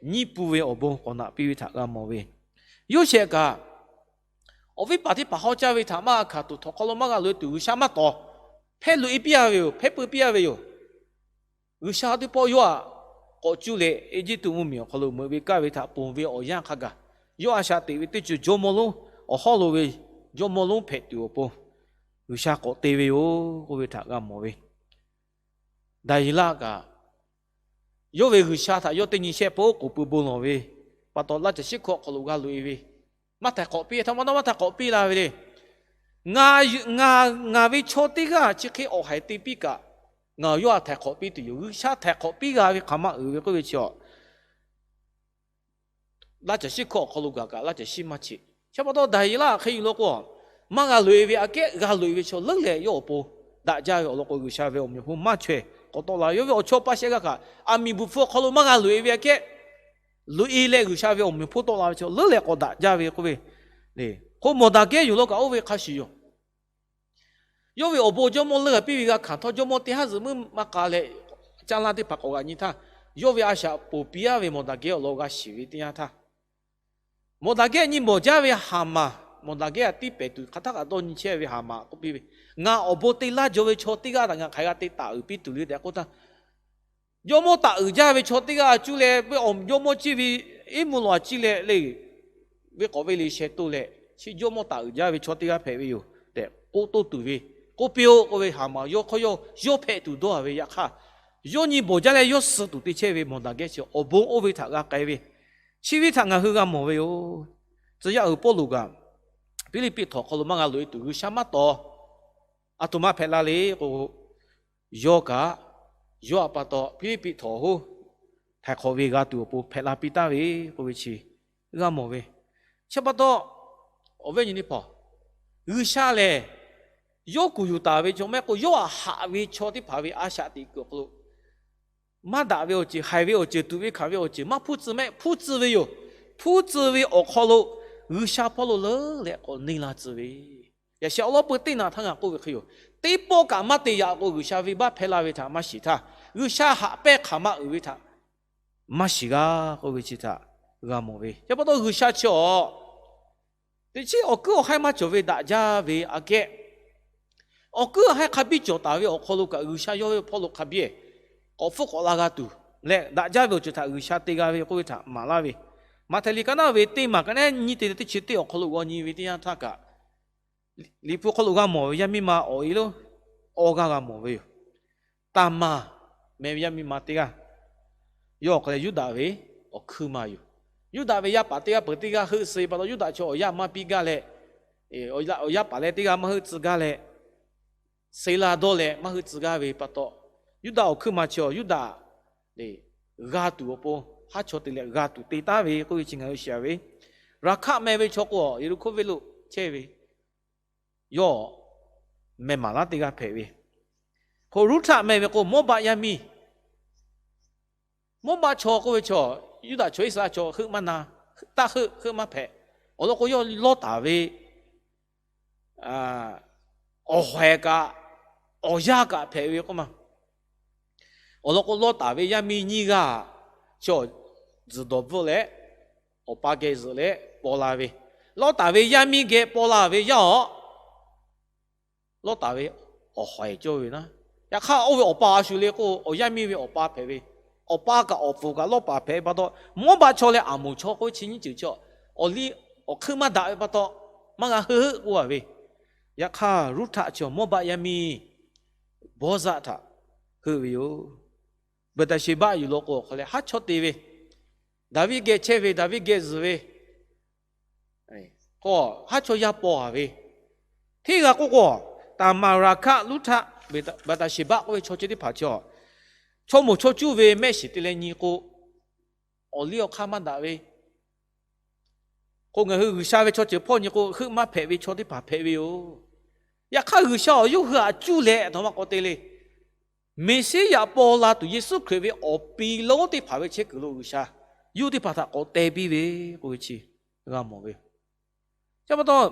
nyiˇ pun ve awˬ bon k'awꞈ naꞈ piˇ ve htaꞈ g'a mawˬ ve. Yoˇsehꞈ kaꞈ awˬ viˉ paˍ teˇ hpaˍ hawˉ caˇ ve htaꞈ maˇ g'a hkanˍ tuˬ htawnˍ hk'aw lo maˇ g'a loꞈ e tuˬ G'uiˬsha maˇ tawˍ. Hpehˇ loꞈ e piˇ a ve yoˬ. Hpehˇ pui piˇ a ve yoˬ. G'uiˬsha teˇ pawˆ yawˇ aꞈ k'awꞈ cuˇ leh Eˇjiˇtuꞈ mvuhˇmiˬ awˬ hk'aw lo meuꞈ ve kaˇ ve htaꞈ ponˬ ve awˬ yanˇ hk'a gaˬ, yawˇ a shaꞈ teꞈ ve teˇ ceuˬ jawˇmawˇ lonˉ awˬ hawˉ lo ve jawˇmawˇ lonˉ hpehꞈ tuˬ awˬ pon G'uiˬsha k'awꞈ te ve yoˬ k'oˆ ve htaꞈ g'a mawˬ ve. Daˍyeˍlaˆ kaꞈ yawˇ ve G'uiˬsha htaꞈ yawˇ teˇ nyi shehˆ peuˬ k'oˍ pui bon lawˬ ve pa taw, laˇ caˬ shiˉ hkawˇ awˬ hk'aw lo g'a loꞈ e ve, maˇ htaiˍ hk'awꞈ piˇ, htaˇ maˇ taw maˇ htaiˍ hk'awꞈ piˇ la ve le. Ngaˬ, ngaˬ ve chaw teˇ g'aˇ chi hk'e awˬ haiˬ te piˇ kaꞈ, ngaˬ yawˇ htaꞈ htaiˍ hk'awꞈ piˇ tuˬ yoˬ. G'uiˬsha htaiˍ hk'awꞈ piˇ g'a ve hk'aˬ maˇ uiˍ ve k'oˆ ve chi a laˇ caˬ shiˉ hkawˇ awˬ hk'aw lo gaˬ kaꞈ laˇ caˬ shiˉ maˇ cheꞈ. Chi pa taw Daˍyeˍlaˆ hk'e yuˬ lo k'o, maˇ g'a loꞈ e ve aꞈ kehˉ g'a loꞈ e ve chaw leuˉ leh yawˇ awˬ pon daꞈ jaˇ ve awˬ lawn k'o, G'uiˬsha ve awˬ meꞈ awˬ hponˇ maˇ chaweh k'awꞈ tawˆ la ve. Yawˇ ve awˬ chawˇ pa shehˆ g'aˇ kaꞈ aˬ miˍ bvuhˬ hpfuh awˬ hk'aw lo maˇ g'a loꞈ e ve aꞈ kehˉ loꞈ e leh G'uiˬsha ve awˬ meꞈ awˬ hponˇ tawˆ la ve chaw leuˉ leh k'awꞈ daꞈ jaˇ ve k'oˆ ve. Hk'o Mawˬdaˍgehˇ yuˬ lo kaꞈ oˇ ve hk'a shuˍ yoˬ. Yawˇ ve awˬ bon jawˇmawˇ leuˇ g'a piˇ ve g'a hkanˍ htawˇ, jawˇmawˇ teˇ haˉ zuhꞈ muiˉ maˇ k'a leh, caˇ laˇ teˇ hpaˍ k'awꞈ g'aꞈ nyi htaˇ, yawˇ ve a shaꞈ ponˬ piˇ aˇ ve Mawˬdaˍgehˇ awˬ lawn g'a shiˍ ve teˇ yanˇ htaˇ, Mawˬdaˍgehˇ nyi bawˬ jaˇ ve Haˍmaˍ, Mawˬdaˍgehˇ htaꞈ tiˇ pehˍ tuˬ hk'aˬ htaˇ kaꞈ dawˇ nyi chehˇ ve Haˍmaˍ k'oˆ piˇ ve, Ngaˬ awˬ bon te laˇ jaw ve chaw teˇ g'aˇ htaꞈ ngaˬ hk'aˬ hk'e g'a te taˍ uiˍ piˇ tuˬ le tehꞈ k'oˆ htaˇ, jawˇmawˇ taˍ uiˍ jaˇ ve chaw teˇ g'aˇ cuˇ leh ve awˬ jawˇmawˇ ciˇ ve iˉ mvuhˇ lo a ciˇ leh le, ve k'awꞈ ve le sheh toˇ leh, chi jawˇmawˇ taˍ uiˍ jaˇ ve chaw teˇ g'aˇ hpehꞈ ve yoˬ tehꞈ k'oˆ toˇ tuˬ ve, k'oˆ piˇ-oˆ k'oˆ ve Haˍmaˍ yawˇ hk'aw yawˇ yawˇ hpehꞈ tuˬ dawˇ a ve. Yaꞈ hk'aˇ, yawˇ nyi bawˬ jaˇ leh yawˇ suh tuˬ te chehˇ ve Mawˬdaˍgehˇ chi awˬ bon oˇ ve htaꞈ g'a k'ai ve, chi ve htaꞈ ngaˬ hui g'a mawˬ ve yoˬ. Tcuh yaˇ uiˍ Pawˇluꞈ kaꞈ Piˇliˇpiˆ htawnˍ hk'aw lo maˇ g'a loꞈ e tuˬ G'uiˬsha maˇ tawˍ. Aˬ htoꞈ ma hpehꞈ la le k'o, yawˇ kaꞈ, yawˇ htaꞈ pa taw Piˇliˇpiˆ htawnˍ hoˉ htaiˍ hk'awꞈ ve g'a tuˬ awˬ pon hpehꞈ la piˇ taˍ ve k'oˆ ve chi g'a mawˬ ve. Chi pa taw, awˬ viˉ awˬ nyi teˇ hpaˍ, G'uiˬsha lehˬ yawˇ kuˬ yuˬ taˍ ve chaw maˇ heˆ k'o, yawˇ htaꞈ haꞈ ve chaw teˇ hpaˍ ve a shaꞈ teꞈ kuiˬ awˬ hk'aw lo maˇ daꞈ ve awˬ ceuˬ, haiˬ ve awˬ ceuˬ, tuꞈ ve hkanˍ ve awˬ ceuˬ maˇ hpuˇ tcuh mehˆ, hpuˇ tcuh ve yoˬ. Hpuˇ tcuh ve awˬ hk'aw lo G'uiˬsha hpawˇ lo leuˉ leh k'awꞈ neˇ la tcuh ve, yaꞈ sheh awˬ lawn peu teˇ naꞈ htaˇ ngaˬ k'oˆ ve hk'e yoˬ. Teˇ pawˆ kaꞈ maˇ te yaꞈ k'o, G'uiˬsha venˇbaˆ hpehˇ laˇ ve htaꞈ maˇ shiˍ htaˇ, G'uiˬsha haꞈ pehnˇ hk'aˬ maˇ uiˍ ve htaꞈ maˇ shiˍ g'a k'oˆ ve chi htaꞈ g'a mawˬ ve. Chi pa taw G'uiˬsha chi awˬ teꞈ chiˉ awˬ kuiˉ awˬ haiˉ maˇ cawˬ ve daꞈ jaˇ ve aꞈ kehˉ, awˬ kuiˉ awˬ haiˉ hk'a biˇ cawˬ taˍ ve awˬ hk'aw lo kaꞈ G'uiˬsha yawˇ ve hpawˇ lo hk'a biˇ k'awꞈ hpfuhˆ k'awꞈ la g'a tuˬ leh, daꞈ jaˇ ve awˬ ceuˬ htaꞈ G'uiˬsha te g'a ve k'oˆ ve htaꞈ maˍ laˇ ve, Maꞈhtehˍ liꞈ ka naˉ ve teˇ maˬ ka naˉ nyiˇ te leh teˇ chi teˇ awˬ hk'aw lo g'aw nyi ve teˇ yanˇ htaˇ kaꞈ, Liꞈ hpu hk'aw lo g'a mawˬ ve yaˇ miˇ ma awˬ e lo awˬ g'aˇ g'a mawˬ ve yoˬ. Taˍmaˍ meh ve yaˇ miˇ ma teˇ g'aˇ, yawˇ awˬ hk'aw leh Yuˇdaꞈ ve awˬ hkuiˇ ma yoˬ. Yuˇdaꞈ ve yaˇ paˍ teˇ g'aˇ peuˬ teˇ g'aˇ heuˆ suh ve pa taw, Yuˇdaꞈ chaw awˬ yaˇ maˇ piˇ gaˇ leh, awˬ yaˇ paˍ leh teˇ g'aˇ maˇ heuˆ tcuh gaˇ leh, suh la dawˇ leh maˇ heuˆ tcuh gaˇ ve pa taw, Yuˇdaꞈ awˬ hkuiˇ ma chi awˬ Yuˇdaꞈ g'a tuˬ awˬ pon haˉ chaw te leh g'a tuˬ te taˍ ve k'oˆ ve chi ngaˬ hui shiˍ a ve. Raˍhkaˆ meh ve chaw k'o, Yeˍriˆhkoˇ venˇ lo chehˇ ve, yawˇ meh maˍ laˉ teˇ g'aˇ hpehꞈ ve. Hk'o Ruˇhtaˆ meh ve k'o, Mawˇbaˆ yaˇ miˇ. Mawˇbaˆ chaw k'oˆ ve chaw, Yuˇdaꞈ chaw Iˉsaˍreˍlaˆ chaw heuˆ maˇ na, taˇ heuˆ heuˆ maˇ hpehꞈ. Awˬ lawn k'o, yawˇ Lawˇtaˍ ve awˬ hawehˍ kaꞈ awˬ yaˇ kaꞈ hpehꞈ ve k'oˆ ma. Awˬ lawn k'o, Lawˇtaˍ ve yaˇ miˇ nyiˇ g'aˇ chaw zuhˬ dawˬ bvuhˆ leh, awˬ pa geh zuhꞈ leh paw la ve, Lawˇtaˍ ve yaˇ miˇ geh paw la ve yaˇ awˬ Lawˇtaˍ ve awˬ hawehˍ cawˇ ve naˉ. Yaꞈ hk'aˇ, oˇ ve awˬ pa a shu le k'o, awˬ yaˇ miˇ ve awˬ pa hpehꞈ ve, awˬ pa kaꞈ awˬ pfuhˍ kaꞈ Lawˇtaˍ hpehꞈ ve pa taw, Mawˇbaˆ chaw leh Aˍmoˍ chaw k'oˆ ve chi nyiˇ ceuˬ chi awˬ liˇ awˬ hkuiˇ maˇ daꞈ ve pa taw, maˇ g'a heuˆ k'oˆ a ve. Yaꞈ hk'aˇ, Ruˇhtaˆ chi Mawˇbaˆ yaˇ miˇ Bawˇzaˆ htaꞈ heuˆ ve yoˬ. Beˍtaˍsheˍbaˆ yuˬ law k'o, awˬ hk'aw leh haˉ chaw te ve, Daˍviˆ geh chehˇ ve, Daˍviˆ geh zuhˬ ve k'o, haˉ chaw yaˇ paw a ve, Hteˇ g'a k'oˆ k'o, Taˍmaˍraˍhkaˆ Luˇhtaˆ, Baˍtaˍsheˍbaˆ k'oˆ ve chaw ceuˬ teˇ hpaˍ chi, chaw moˍ chaw cuˇ ve mehˆ shiˍ te leh nyi k'o, awˬ liˇ awˬ hk'aˇ maˇ daꞈ ve, k'o ngaˬ hui G'uiˬsha ve chaw ceuˬ hpawˇ nyi k'o, heuˆ maˇ hpehꞈ ve chaw teˇ hpaˍ hpehꞈ ve yoˬ. Yaꞈ hk'aˇ, G'uiˬsha awˬ yawˇ hui htaꞈ cuˇ leh a htoꞈ ma k'awꞈ te le. Meˍsiˉyaꞈ paw la tuˬ Yeˍsuˆ Hkriꞈ ve awˬ pi lonˉ teˇ hpaˍ ve chehˇ kuiˬ lo G'uiˬsha yawˇ hui teˇ hpaˍ htaꞈ k'awꞈ teh piˇ ve k'oˆ ve chi g'a mawˬ ve yoˬ. Chi pa taw,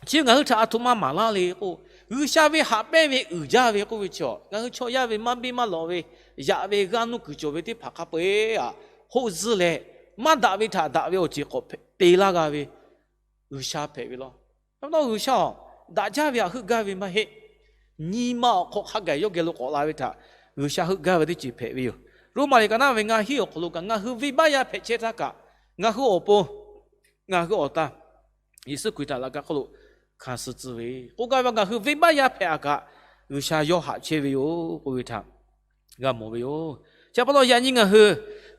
chi ngaˬ hui htaꞈ a htoꞈ ma maˍ laˇ le k'o, G'uiˬsha ve haꞈ pehnˇ ve uiˍ jaˇ ve k'oˆ ve chi, ngaˬ hui chaw yaˇ ve maˇ biˇ maˇ lawꞈ ve, yaꞈ ve g'aˇ nuˇ kuiˬ cawˬ ve teˇ hpaˍ hk'a peu-eˬ aꞈ hoˆ zuhˇ leh, maˇ daꞈ ve htaꞈ daꞈ ve awˬ ceuˬ k'awꞈ te laˇ g'a ve G'uiˬsha hpehꞈ ve law. Chi pa taw G'uiˬsha awˬ daꞈ jaˇ ve htaꞈ heuˆ gaˇ ve maˇ heˆ. Nyi ma awˬ hk'aw hk'a gaˬ yawˇ geh lo k'awꞈ la ve htaꞈ G'uiˬsha heuˆ gaˇ ve teˇ ceuˬ hpehꞈ ve yoˬ. Roˉmaꞈ liꞈ ka naˉ ve ngaˇ hiˉ awˬ hk'aw lo kaꞈ, ngaˬ hui venˇbaˆ yaˇ hpehꞈ chehˇ htaˇ kaꞈ, ngaˬ hui awˬ pon, ngaˬ hui awˬ tan Yeˍsuˆ Hkriꞈ htaꞈ laꞈ ka hk'oˆ lo hkanˍ suh tcuh ve k'oˆ gaˇ ve, ngaˬ hui venˇbaˆ yaˇ hpehꞈ a kaꞈ, G'uiˬsha yawˇ haꞈ chehˇ ve yoˬ k'oˆ ve htaꞈ g'a mawˬ ve yoˬ. Chi pa taw yaꞈ nyi ngaˬ hui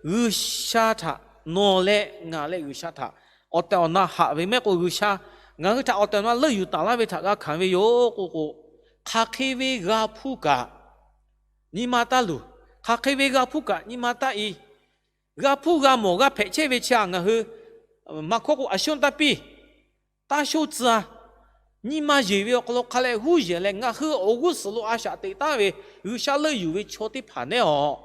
G'uiˬsha htaꞈ nawˬ leh ngaˬ leh G'uiˬsha htaꞈ awˬ tehˬ awˬ na haꞈ ve mehˆ k'o, G'uiˬsha ngaˬ hui htaꞈ awˬ tehˬ awˬ na leuˆ yuˬ taˍ laˇ ve htaꞈ g'a hkanˍ ve yoˬ k'oˆ k'o, hk'aˬ hk'e ve g'a hpuˇ kaꞈ, nyi ma taˇ luˬ. Hk'aˬ hk'e ve g'a hpuˇ kaꞈ nyi ma taˇ i. G'a hpuˇ g'a mawˬ g'a hpehꞈ chehˇ ve chi htaꞈ ngaˬ hui maˇ hkawˇ k'o, a shonˇ taˇ piˇ, taˇ shonˇ tcuh a, nyi ma yeˬ ve awˬ hk'aw lo hk'a leh huˉ yeˬ leh, ngaˬ hui awˬ g'uˇ suhˍ lo a shaꞈ teꞈ taˉ ve G'uiˬsha leuˆ yuˬ ve chaw teˇ hpaˍ nehˉ awˬ,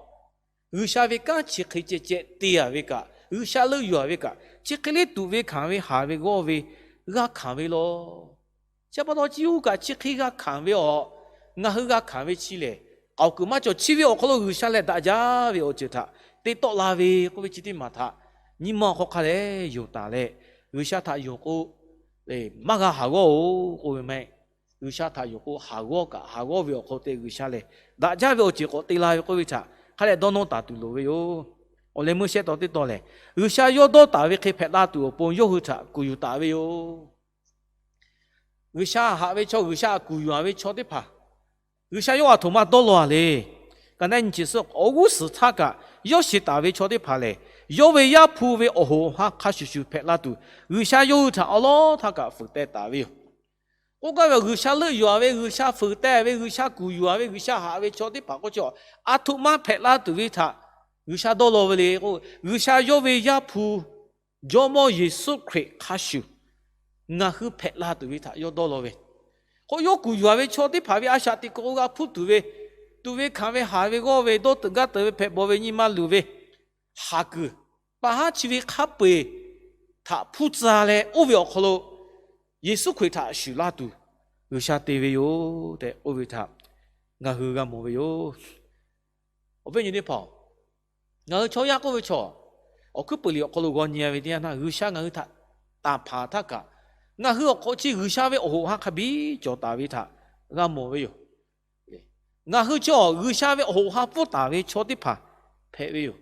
G'uiˬsha ve kanˉ chi hk'e ceh ceh te a ve kaꞈ, G'uiˬsha leuˆ yuˬ a ve kaꞈ, chi hk'e le tuꞈ ve hkanˍ ve haˍ ve g'awˇ ve g'a hkanˍ ve law. Chi pa taw chi uˇ kaꞈ chi hk'e g'a hkanˍ ve awˬ, ngaˬ hui g'a hkanˍ ve chi lehˬ, k'aoˍ kuiˬ maˇ cawˬ. Chi ve awˬ hk'aw lo G'uiˬsha lehˬ daꞈ jaˇ ve awˬ ceuˬ htaꞈ te tawˆ la ve k'oˆ ve chi teˇ maˬ htaꞈ nyi ma awˬ hk'aw hk'a lehˬ yonˍ taˍ leh, G'uiˬsha htaꞈ yonˍ k'o, maˇ g'a haˍ g'awˇ-oˬ k'oˆ ve maˇ heˆ. G'uiˬsha htaꞈ yonˍ k'o haˍ g'awˇ kaꞈ haˍ g'awˇ ve awˬ hk'aw lo te G'uiˬsha lehˬ daꞈ jaˇ ve awˬ ceuˬ k'awꞈ te la ve k'oˆ ve htaꞈ hk'a lehˬ dawˇ nawˇ taˍ tuˬ loˍ ve yoˬ. Awˬ leh meuˇ shehˇ taw teˇ taw lehˬ, G'uiˬsha yawˇ dawˇ taˍ ve hk'e hpehꞈ la tuˬ awˬ pon yawˇ hui htaꞈ kuˬ yuˬ taˍ ve yoˬ. G'uiˬsha haꞈ ve chaw, G'uiˬsha htaꞈ kuˬ yuˬ a ve chaw teˇ hpaˍ, G'uiˬsha yawˇ a htoꞈ ma dawˇ law a le. Ka naˉ nyi chi suhˉ awˬ g'uˇ suhˍ htaˇ kaꞈ yawˇ shiˍ taˍ ve chaw teˇ hpaˍ lehˬ, yawˇ ve Yaˇ hpu ve awˬ hoꞈ awˬ ha hk'a shuˍ shuˍ hpehꞈ la tuˬ, G'uiˬsha yawˇ hui htaꞈ awˉ lawˉ htaˇ kaꞈ fuiˍ teh taˍ ve yoˬ. K'oˆ gaˇ ve, G'uiˬsha leuˆ yuˬ a ve, G'uiˬsha fuiˍ teh ve, G'uiˬsha kuˬ yuˬ a ve, G'uiˬsha haꞈ ve chaw teˇ hpaˍ k'oˆ chi, a htoꞈ ma hpehꞈ la tuˬ ve htaꞈ G'uiˬsha dawˇ law ve le k'o, G'uiˬsha yawˇ ve Yaˇ hpu Jawˇmawˇ Yeˍsuˆ Hkriꞈ hk'a shuˍ ngaˬ hui hpehꞈ la tuˬ ve htaꞈ yawˇ dawˇ law ve. K'o, yawˇ kuˬ yuˬ a ve chaw teˇ hpaˍ ve a shaꞈ teꞈ k'o g'a hpuˇ tuˬ ve, tuꞈ ve hkanˍ ve haˍ ve g'awˇ ve dawˇ teuꞈ gaˇ teuꞈ ve hpehꞈ bawˬ ve nyi ma luˬ ve haˍ kuiˬ, pa haˉ chi ve hk'a peu-eˬ htaꞈ hpuˇ tcuh leh oˇ ve awˬ hk'aw lo Yeˍsuˆ Hkriꞈ htaꞈ shuˍ laˇ tuˬ G'uiˬsha te ve yoˬ tehꞈ k'oˆ ve htaꞈ ngaˬ hui g'a mawˬ ve yoˬ. Awˬ viˉ nyi teˇ hpaˍ-oˬ, ngaˬ hui chaw yaˇ k'oˆ ve chaw, awˬ hkuiˉ peuˬ liꞈ awˬ hk'aw lo g'aw nyi ve teˇ yanˇ htaˇ, G'uiˬsha ngaˬ hui htaꞈ tanˬ hpanˍ htaˇ kaꞈ, ngaˬ hui awˬ hk'aw chi G'uiˬsha ve awˬ hoꞈ ha hk'a biˇ cawˬ taˍ ve htaꞈ g'a mawˬ ve yoˬ. Ngaˬ hui chi G'uiˬsha ve awˬ hoꞈ ha pfuhˇ taˍ ve chaw teˇ hpaˍ hpehꞈ ve yoˬ.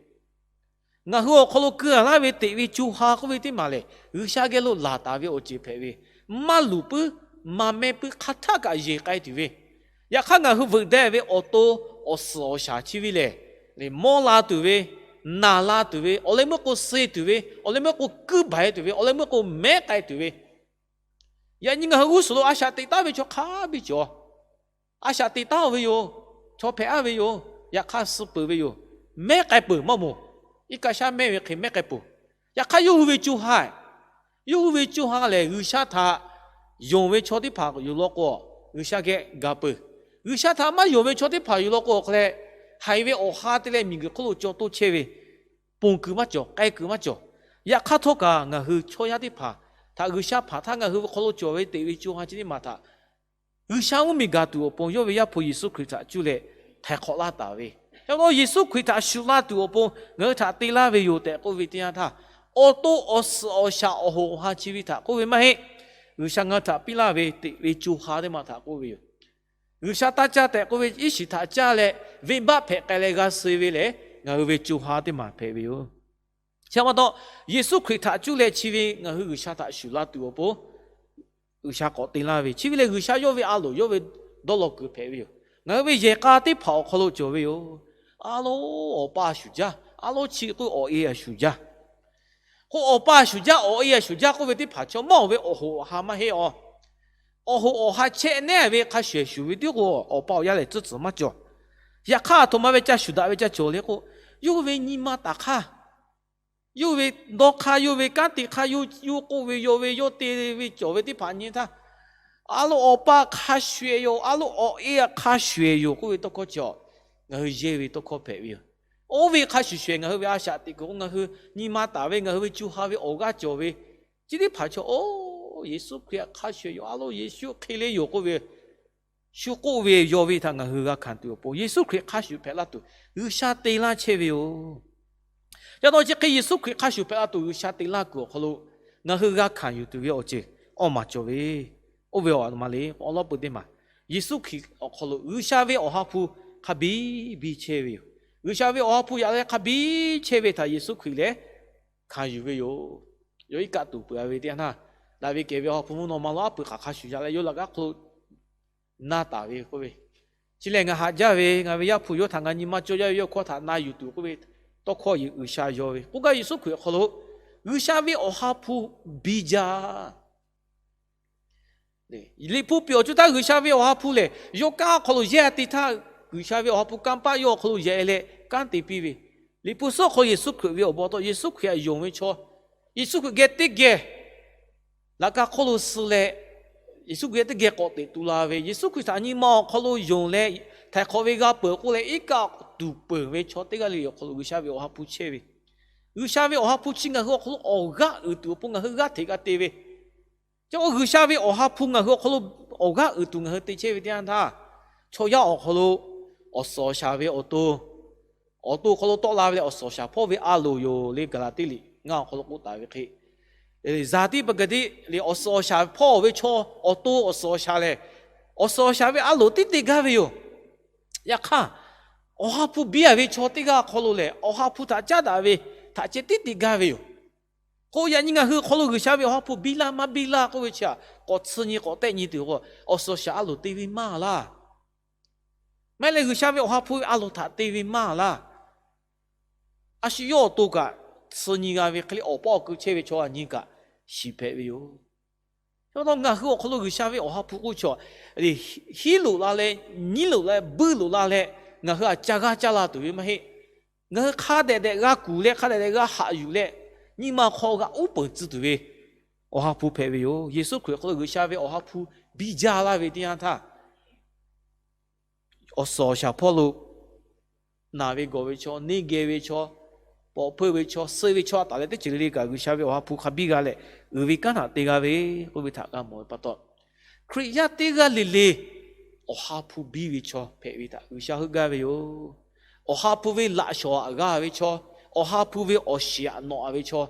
Ngaˬ hui awˬ hk'aw lo keu a laˇ ve teꞈ ve co ha k'oˆ ve teˇ maˬ lehˬ, G'uiˬsha geh lo laˬ taˍ ve awˬ ceuˬ hpehꞈ ve, maˇ luˬ puiˉ, maˇ mehˇ puiˉ, hk'a htaˆ kaꞈ yeˬ k'ai tuˬ ve. Yaꞈ hk'aˇ, ngaˬ hui veuꞈ deh ve awˬ to awˬ suhˍ awˬ shaˍ chi ve lehˬ, mawˇ la tuˬ ve, naˬ la tuˬ ve, awˬ leh meuˇ k'o suh tuˬ ve, awˬ leh meuˇ k'o kuiˉ baiˬ tuˬ ve, awˬ leh meuˇ k'o mehˉ k'ai tuˬ ve, yaꞈ nyi ngaˬ hui g'uˇ suhˍ lo a shaꞈ teꞈ taˉ ve chaw hk'a biˇ cawˬ. A shaꞈ teꞈ taˉ-oˬ ve yoˬ. Chaw hpehꞈ aˉ ve yoˬ. Yaꞈ hk'aˇ, suh peuˬ ve yoˬ. Mehˉ k'ai peuˬ maˇ moˍ. Iˉ kaˆ shaˉ mehˉ ve hk'e mehˉ k'ai peuˬ. Yaꞈ hk'aˇ, yawˇ hui ve co ha, yawˇ hui ve co ha lehˬ, G'uiˬsha htaꞈ yonˍ ve chaw teˇ hpaˍ yoˬ law k'o, G'uiˬsha geh gaˬ peuˬ. G'uiˬsha htaꞈ maˇ yonˍ ve chaw teˇ hpaˍ yoˬ law k'o, hk'a leh haiˬ ve awˬ ha te leh miˬguiˬ hk'oˆ lo caw toˇ chehˇ ve, ponˬ kuiˬ maˇ cawˬ, k'ai kuiˬ maˇ cawˬ. Yaꞈ hk'aˇ htawˇ kaꞈ, ngaˬ hui chaw yaˇ teˇ hpaˍ htaꞈ G'uiˬsha hpanˍ htaˇ, ngaˬ hui ve hk'aw lo cawˬ ve teꞈ ve co ha chi teˇ maˬ htaꞈ G'uiˬsha mvuhˇmiˬ gaˬ tuˬ awˬ pon yawˇ ve Yaˇ hpu Yeˍsuˆ Hkriꞈ htaꞈ cuˇ leh htaiˍ hk'awꞈ laˇ taˍ ve. Yaꞈ hk'aˇ, Yeˍsuˆ Hkriꞈ htaꞈ shuˍ laˇ tuˬ awˬ pon ngaˬ hui htaꞈ te laˇ ve yoˬ tehꞈ k'oˆ ve teˇ yanˇ htaˇ, awˬ to awˬ suhˍ awˬ shaˍ awˬ hoꞈ awˬ ha chi ve htaꞈ k'oˆ ve maˇ heˆ. G'uiˬsha ngaˬ hui htaꞈ piˇ laˇ ve teꞈ ve co ha teˇ maˬ htaꞈ k'oˆ ve yoˬ. G'uiˬsha taˇ caˇ tehꞈ k'oˆ ve iˉ shiˍ htaꞈ caˇ leh, venˇbaˆ hpehꞈ k'ai leh g'a suh ve lehˬ, ngaˬ hui ve co ha teˇ maˬ hpehꞈ ve yoˬ. Chi pa taw, Yeˍsuˆ Hkriꞈ htaꞈ cuˇ leh chi ve ngaˬ hui G'uiˬsha htaꞈ shuˍ la tuˬ awˬ pon G'uiˬsha k'awꞈ te laˇ ve, chi ve lehˬ G'uiˬsha yawˇ ve a loˍ yawˇ ve dawˇ law kuiˬ hpehꞈ ve yoˬ. Ngaˬ hui ve yehˬ k'a teˇ hpaˍ awˬ hk'aw lo cawˬ ve yoˬ. A loˍ awˬ pa a shuˍ jaˇ, a loˍ chi k'oˆ awˬ e a shuˍ jaˇ. K'o awˬ pa a shuˍ jaˇ, awˬ e a shuˍ jaˇ k'oˆ ve teˇ hpaˍ chaw mawˇ ve awˬ hoꞈ awˬ ha maˇ heˆ awˬ. awˬ hoꞈ awˬ ha chehˇ nehˉ ve hk'a shuˍ shuˍ ve tiˉ k'o, awˬ pa awˬ yaˇ lehˬ tcuhˉ tcuhˍ maˇ cawˬ. Yaꞈ hk'aˇ, aˬ htoꞈ ma ve ca shuˍ daꞈ ve ca cawˬ le k'o, yawˇ ve nyi ma taˍ hk'aˇ, yawˇ ve dawˇ hk'aˇ, yawˇ ve kanˉ te hk'aˇ, yawˇ k'oˆ ve, yawˇ ve, yawˇ te ve cawˬ ve teˇ hpaˍ nyi htaˇ, a loˉ awˬ pa hk'a shuˍ yoˬ, a loˉ awˬ e hk'a shuˍ yoˬ k'oˆ ve tawˇ hkawˇ chi, ngaˬ hui yehˇ ve tawˇ hkawˇ hpehꞈ ve yoˬ. Oˇ ve hk'a shuˍ shuˍ ngaˬ hui ve a shaꞈ teꞈ kuiˬ k'o, ngaˬ hui nyi ma taˍ ve, ngaˬ hui ve co ha ve awˬ g'aˇ cawˬ ve chi teˇ hpaˍ chaw, oˇ Yeˍsuˆ Hkriꞈ hk'a shuˍ yoˬ, a loˉ Yeˍsuˆ hk'e le yoˬ k'oˆ ve, shu k'oˆ ve yawˇ ve htaꞈ ngaˬ hui g'a hkanˍ tuˬ awˬ pon, Yeˍsuˆ Hkriꞈ hk'a shuˍ hpehꞈ la tuˬ G'uiˬsha te laˇ chehˇ ve yoˬ. Yaꞈ taw chi hk'e Yeˍsuˆ Hkriꞈ hk'a shuˍ hpehꞈ la tuˬ G'uiˬsha te laˇ kuiˬ awˬ hk'aw lo ngaˬ hui g'a hkanˍ yuˬ tuˬ ve awˬ ceuˬ awˇ maˬ cawˬ ve, oˇ ve awˬ ma le, awˬ lawn peuˬ teˇ maˬ, Yeˍsuˆ Hkriꞈ awˬ hk'aw lo G'uiˬsha ve awˬ ha hpu hk'a biˇ biˇ chehˇ ve yoˬ. G'uiˬsha ve awˬ ha hpu yaꞈ leh hk'a biˇ chehˇ ve htaꞈ Yeˍsuˆ Hkriꞈ lehˬ hkanˍ yuˬ ve yoˬ. Yawˇ iˉ kaˆ tuˬ peuˬ ve teˇ yanˇ htaˇ, daꞈ ve kehˬ ve awˬ ha hpu mvuhˇ naw ma lo aˉ pui hk'aˬ hk'a shuˍ yaꞈ leh yawˇ laꞈ ka hk'aw lo na taˍ ve k'oˆ ve, chi lehˬ ngaˬ haꞈ jaˇ ve, ngaˬ ve Yaˇ hpu yawˇ htaꞈ ngaˬ nyi ma cawˇ jaˇ ve yawˇ hkawˇ htaꞈ na yuˬ tuˬ k'oˆ ve tawˇ hkawˇ G'uiˬsha yaw ve k'oˆ gaˇ, Yeˍsuˆ Hkriꞈ awˬ hk'aw lo G'uiˬsha ve awˬ ha hpu biˇ jaˇ. Liꞈ hpu piˇ awˬ co htaˇ G'uiˬsha ve awˬ ha hpu lehˬ yawˇ kanˉ awˬ hk'aw lo yehˇ te htaˇ, G'uiˬsha ve awˬ ha hpu kanˇ paˆ yawˇ awˬ hk'aw lo yehˇ leh kanˉ te piˇ ve, Liꞈ hpu suhˉ hk'aw Yeˍsuˆ Hkriꞈ ve awˬ bon taw Yeˍsuˆ Hkriꞈ htaꞈ yonˍ ve chaw, Yeˍsuˆ Hkriꞈ geh teˇ geh laꞈ ka hk'oˆ lo suh leh, Yeˍsuˆ Hkriꞈ geh teˇ geh k'awꞈ teꞈ tu la ve, Yeˍsuˆ Hkriꞈ htaꞈ nyi ma awˬ hk'aw lo yonˍ leh htaiˍ hk'awꞈ ve g'a peuˬ k'oˆ leh iˉ kaˆ tuˬ peuˬ ve chaw teˇ g'aˇ le le awˬ hk'aw lo G'uiˬsha ve awˬ ha hpu chehˇ ve, G'uiˬsha ve awˬ ha hpu chi ngaˬ hui awˬ hk'aw lo awˬ g'aˇ uiˍ tuˬ awˬ pon ngaˬ hui g'aˇ hteꞈ g'a te ve, chi k'o G'uiˬsha ve awˬ ha hpu ngaˬ hui awˬ hk'aw lo awˬ g'aˇ uiˍ tuˬ ngaˬ hui te chehˇ ve teˇ yanˇ htaˇ, chaw yaˇ awˬ hk'aw lo awˬ suhˍ awˬ shaˍ ve awˬ to, awˬ to hk'aw lo tawˆ la ve leh awˬ suhˍ awˬ shaˍ hpawˇ ve a loˍ yoˬ le, Gaˍlaˍtiˆ liꞈ ngaˇ awˬ hk'aw lo k'oˆ taˍ ve hk'e, zaˍtiˆ paˍ gaˍtiˆ le awˬ suhˍ awˬ shaˍ hpawˇ ve chaw, awˬ to awˬ suhˍ awˬ shaˍ lehˬ, awˬ suhˍ awˬ shaˍ ve a loˍ tiˉ te gaˇ ve yoˬ. Yaꞈ hk'aˇ, awˬ ha hpu biˇ a ve chaw teˇ g'aˇ awˬ hk'aw lo lehˬ awˬ ha hpu htaꞈ caˉ daꞈ ve htaꞈ ceh tiˉ te gaˇ ve yoˬ. K'o yaꞈ nyi ngaˬ hui awˬ hk'aw lo G'uiˬsha ve awˬ ha hpu biˇ laˇ maˇ biˇ laˇ k'oˆ ve chi htaꞈ k'awꞈ tsuh nyi k'awꞈ tehˆ nyi tuˬ k'o, awˬ suhˍ awˬ shaˍ a loˍ te ve maˇ laˇ. Maˇ heˆ leh G'uiˬsha ve awˬ ha hpu ve a loˍ htaꞈ te ve maˇ laˇ. A shu yawˇ awˬ to kaꞈ tsuh nyi g'a ve hk'e le awˬ paˇ awˬ keu chehˇ ve chaw a nyi kaꞈ shiˍ hpehꞈ ve yoˬ. Chi pa taw ngaˬ hui awˬ hk'aw lo G'uiˬsha ve awˬ ha hpu k'oˆ chaw, hiˉ loꞈ la leh, nyiˉ loꞈ la leh, buiˇ loꞈ la leh, ngaˬ hui aꞈ ca g'aˇ caˇ la tuˬ ve maˇ heˆ. Ngaˬ hui hk'a dehꞈ dehꞈ g'a kuˬ leh hk'a dehꞈ dehꞈ g'a haꞈ yuˬ leh, nyi ma hk'aw g'a uˉ peunˍ tcuh tuˬ ve awˬ ha hpu hpehꞈ ve yoˬ. Yeˍsuˆ Hkriꞈ hk'aw lo G'uiˬsha ve awˬ ha hpu biˇ jaˇ laˇ ve teˇ yanˇ htaˇ, awˬ suhˍ awˬ shaˍ hpawˇ lo naˬ ve gawˬ ve chaw, neˇ geh ve chaw, pawꞈ hpeuˇ ve chaw, suh ve chaw a taˍ leh teˇ ceuˬ le le kaꞈ G'uiˬsha ve awˬ ha hpu hk'a biˇ g'a leh, uiˍ ve kanˉ htaꞈ te g'a ve k'oˆ ve htaꞈ g'a mawˬ ve pa taw, Hkriꞈ yaˇ teˇ g'aˇ le le awˬ ha hpu biˇ ve chaw hpehꞈ ve htaꞈ G'uiˬsha heuˆ gaˇ ve yoˬ. Awˬ ha hpu ve laꞈ shawˍ aꞈ g'a ve chaw, awˬ ha hpu ve awˬ shiˍ aꞈ nawꞈ ve chaw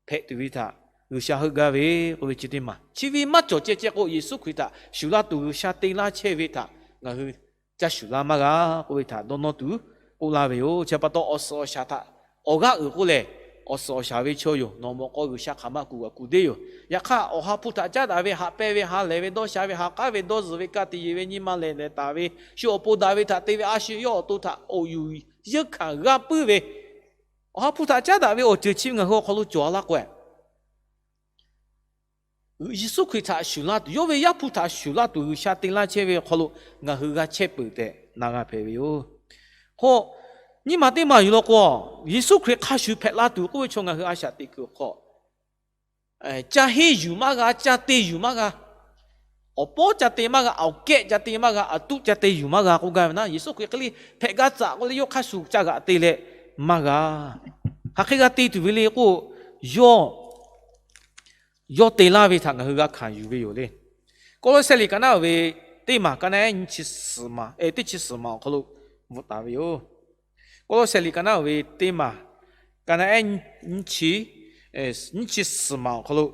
hpehꞈ tuˬ ve htaꞈ G'uiˬsha heuˆ gaˇ ve k'oˆ ve chi teˇ maˬ. Chi ve maˇ cawˬ ceh ceh k'o, Yeˍsuˆ Hkriꞈ htaꞈ shuˍ laˇ tuˬ G'uiˬsha te laˇ chehˇ ve htaꞈ ngaˬ hui caˇ shuˍ laˇ maˇ g'a k'oˆ ve htaꞈ dawˇ nawˇ tuˬ k'oˆ laˇ ve yoˬ. Chi pa taw, awˬ suhˍ awˬ shaˍ htaꞈ awˬ g'aˇ uiˍ k'oˆ lehˬ, awˬ suhˍ awˬ shaˍ ve chaw yoˬ. Nawˬ mawꞈ k'aw G'uiˬsha hk'aˬ ma kuˬ g'aꞈ kuˬ deˇ yoˬ. Yaꞈ hk'aˇ, awˬ ha hpu htaꞈ caˉ daꞈ ve haꞈ pehnˇ ve ha lehˬ ve dawˇ sha ve ha k'aˉ ve dawˇ zuhˬ ve ka tiꞈ yeˬ ve nyi ma lehˬ lehˬ taˍ ve shu awˬ pon daꞈ ve htaꞈ te ve a shu yawˇ awˬ to htaꞈ awˬ yuˬ yeunˇ hkanˍ g'a puiˉ ve awˬ ha hpu htaꞈ caˉ daꞈ ve awˬ ceuˬ chi ve ngaˬ hui awˬ hk'aw lo cawˬ a laˇ k'o, Yeˍsuˆ Hkriꞈ htaꞈ shuˍ laˇ tuˬ, yawˇ ve Yaˇ hpu htaꞈ shuˍ laˇ tuˬ G'uiˬsha te laˇ chehˇ ve awˬ hk'aw lo ngaˬ hui g'a chehˇ peuˬ tehꞈ na g'a hpehꞈ ve yoˬ. K'o, nyiˇ maˬ teˇ maˬ yuˬ law k'o, Yeˍsuˆ Hkriꞈ hk'a shuˍ hpehꞈ la tuˬ k'oˆ ve chaw ngaˬ hui a shaꞈ teꞈ kuiˬ awˬ hk'aw, ca henˇ yuˬ maˇ g'a, ca te yuˬ maˇ g'a, awˬ pawˉ ca te maˇ g'a, awˬ kehˆ ca te maˇ g'a, aˬ tuˆ ca te yuˬ maˇ g'a k'oˆ gaˇ ve naˉ, Yeˍsuˆ Hkriꞈ hk'e le hpehꞈ g'a tcuh k'oˆ leh yawˇ hk'a shuˍ ca g'aꞈ te leh maˇ g'a. Hk'aˬ hk'e g'a te tuˬ ve le k'o, yawˇ yawˇ te laˇ ve htaꞈ ngaˬ hui g'a hkanˍ yuˬ ve yoˬ le. Kawˇlawˇsehˇ liꞈ ka naˉ ve teˇ maˬ ka naˉ ehˉ nyiˇ chi suhˍ maˬ, teˇ chi suhˍ maˬ awˬ hk'aw lo bvuhꞈ taˍ ve yoˬ. Kawˇlawˇsehˇ liꞈ ka naˉ ve teˇ maˬ ka naˉ ehˉ nyiˇ chi suhˍ maˬ awˬ hk'aw lo,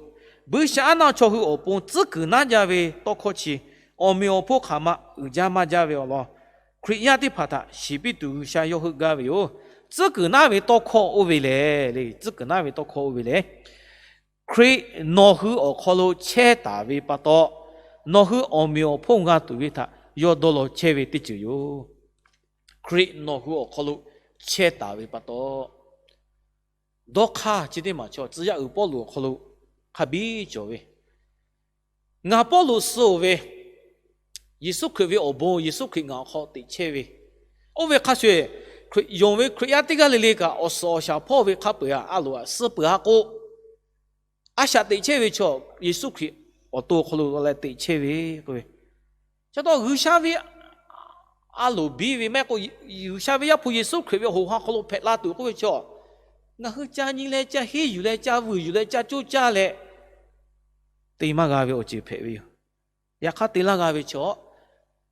buiˇshaˆaˉnaˆ chaw hui awˬ pon tcuhˉ kuiˬ naˉ jaˇ ve tawˇ hkawˇ chi, awˬ meꞈ awˬ hponˇ hk'aˬ ma uiˍ jaˇ maˇ jaˇ ve awˬ lawn, Hkriꞈ yaˇ teˇ hpaˍ htaꞈ shiˍ piˇ tuˬ G'uiˬsha yawˇ heuˆ gaˇ ve yoˬ. Tcuhˉ kuiˬ naˉ ve tawˇ hkawˇ oˇ ve lehˬ, le, tcuhˉ kuiˬ naˉ ve tawˇ hkawˇ oˇ ve lehˬ, Hkriꞈ nawˬ hui awˬ hk'aw lo chehˇ taˍ ve pa taw, nawˬ hui awˬ meꞈ awˬ hponˇ g'a tuˬ ve htaꞈ yawˇ dawˇ law chehˇ ve teˇ ceuˬ yoˬ. Hkriꞈ nawˬ hui awˬ hk'aw lo chehˇ taˍ ve pa taw, dawˇ hk'aˇ chi teˇ maˬ chaw tcuh yaˇ uiˍ Pawˇluꞈ awˬ hk'aw lo hk'a biˇ cawˬ ve, Ngaˬ Pawˇluꞈ suh-oˬ ve, Yeˍsuˆ Hkriꞈ ve awˬ bon, Yeˍsuˆ Hkriꞈ ngaˬ awˬ hk'aw teꞈ chehˇ ve, oˇ ve hk'a shuˍ, yonˍ ve Hkriꞈ yaˇ teˇ g'aˇ le le kaꞈ awˬ suhˍ awˬ shaˍ hpawˇ ve hk'a peu-eˬ a loˍ aꞈ suh peuˬ-a k'o, a shaꞈ teꞈ chehˇ ve chaw Yeˍsuˆ Hkriꞈ awˬ to awˬ hk'aw lo leh teꞈ chehˇ ve k'oˆ ve, chaw taw G'uiˬsha ve a loˍ biˇ ve maˇ heˆ k'o, G'uiˬsha ve Yaˇ hpu Yeˍsuˆ Hkriꞈ ve awˬ hoꞈ ha hk'aw lo hpehꞈ la tuˬ k'oˆ ve chaw, ngaˬ hui ca nyi leh ca henˇ yuˬ leh ca vuiˬ yuˬ leh ca coˇ caˇ leh te maˇ g'a ve awˬ ceuˬ hpehꞈ ve yoˬ. Yaꞈ hk'aˇ te laˇ g'a ve chaw,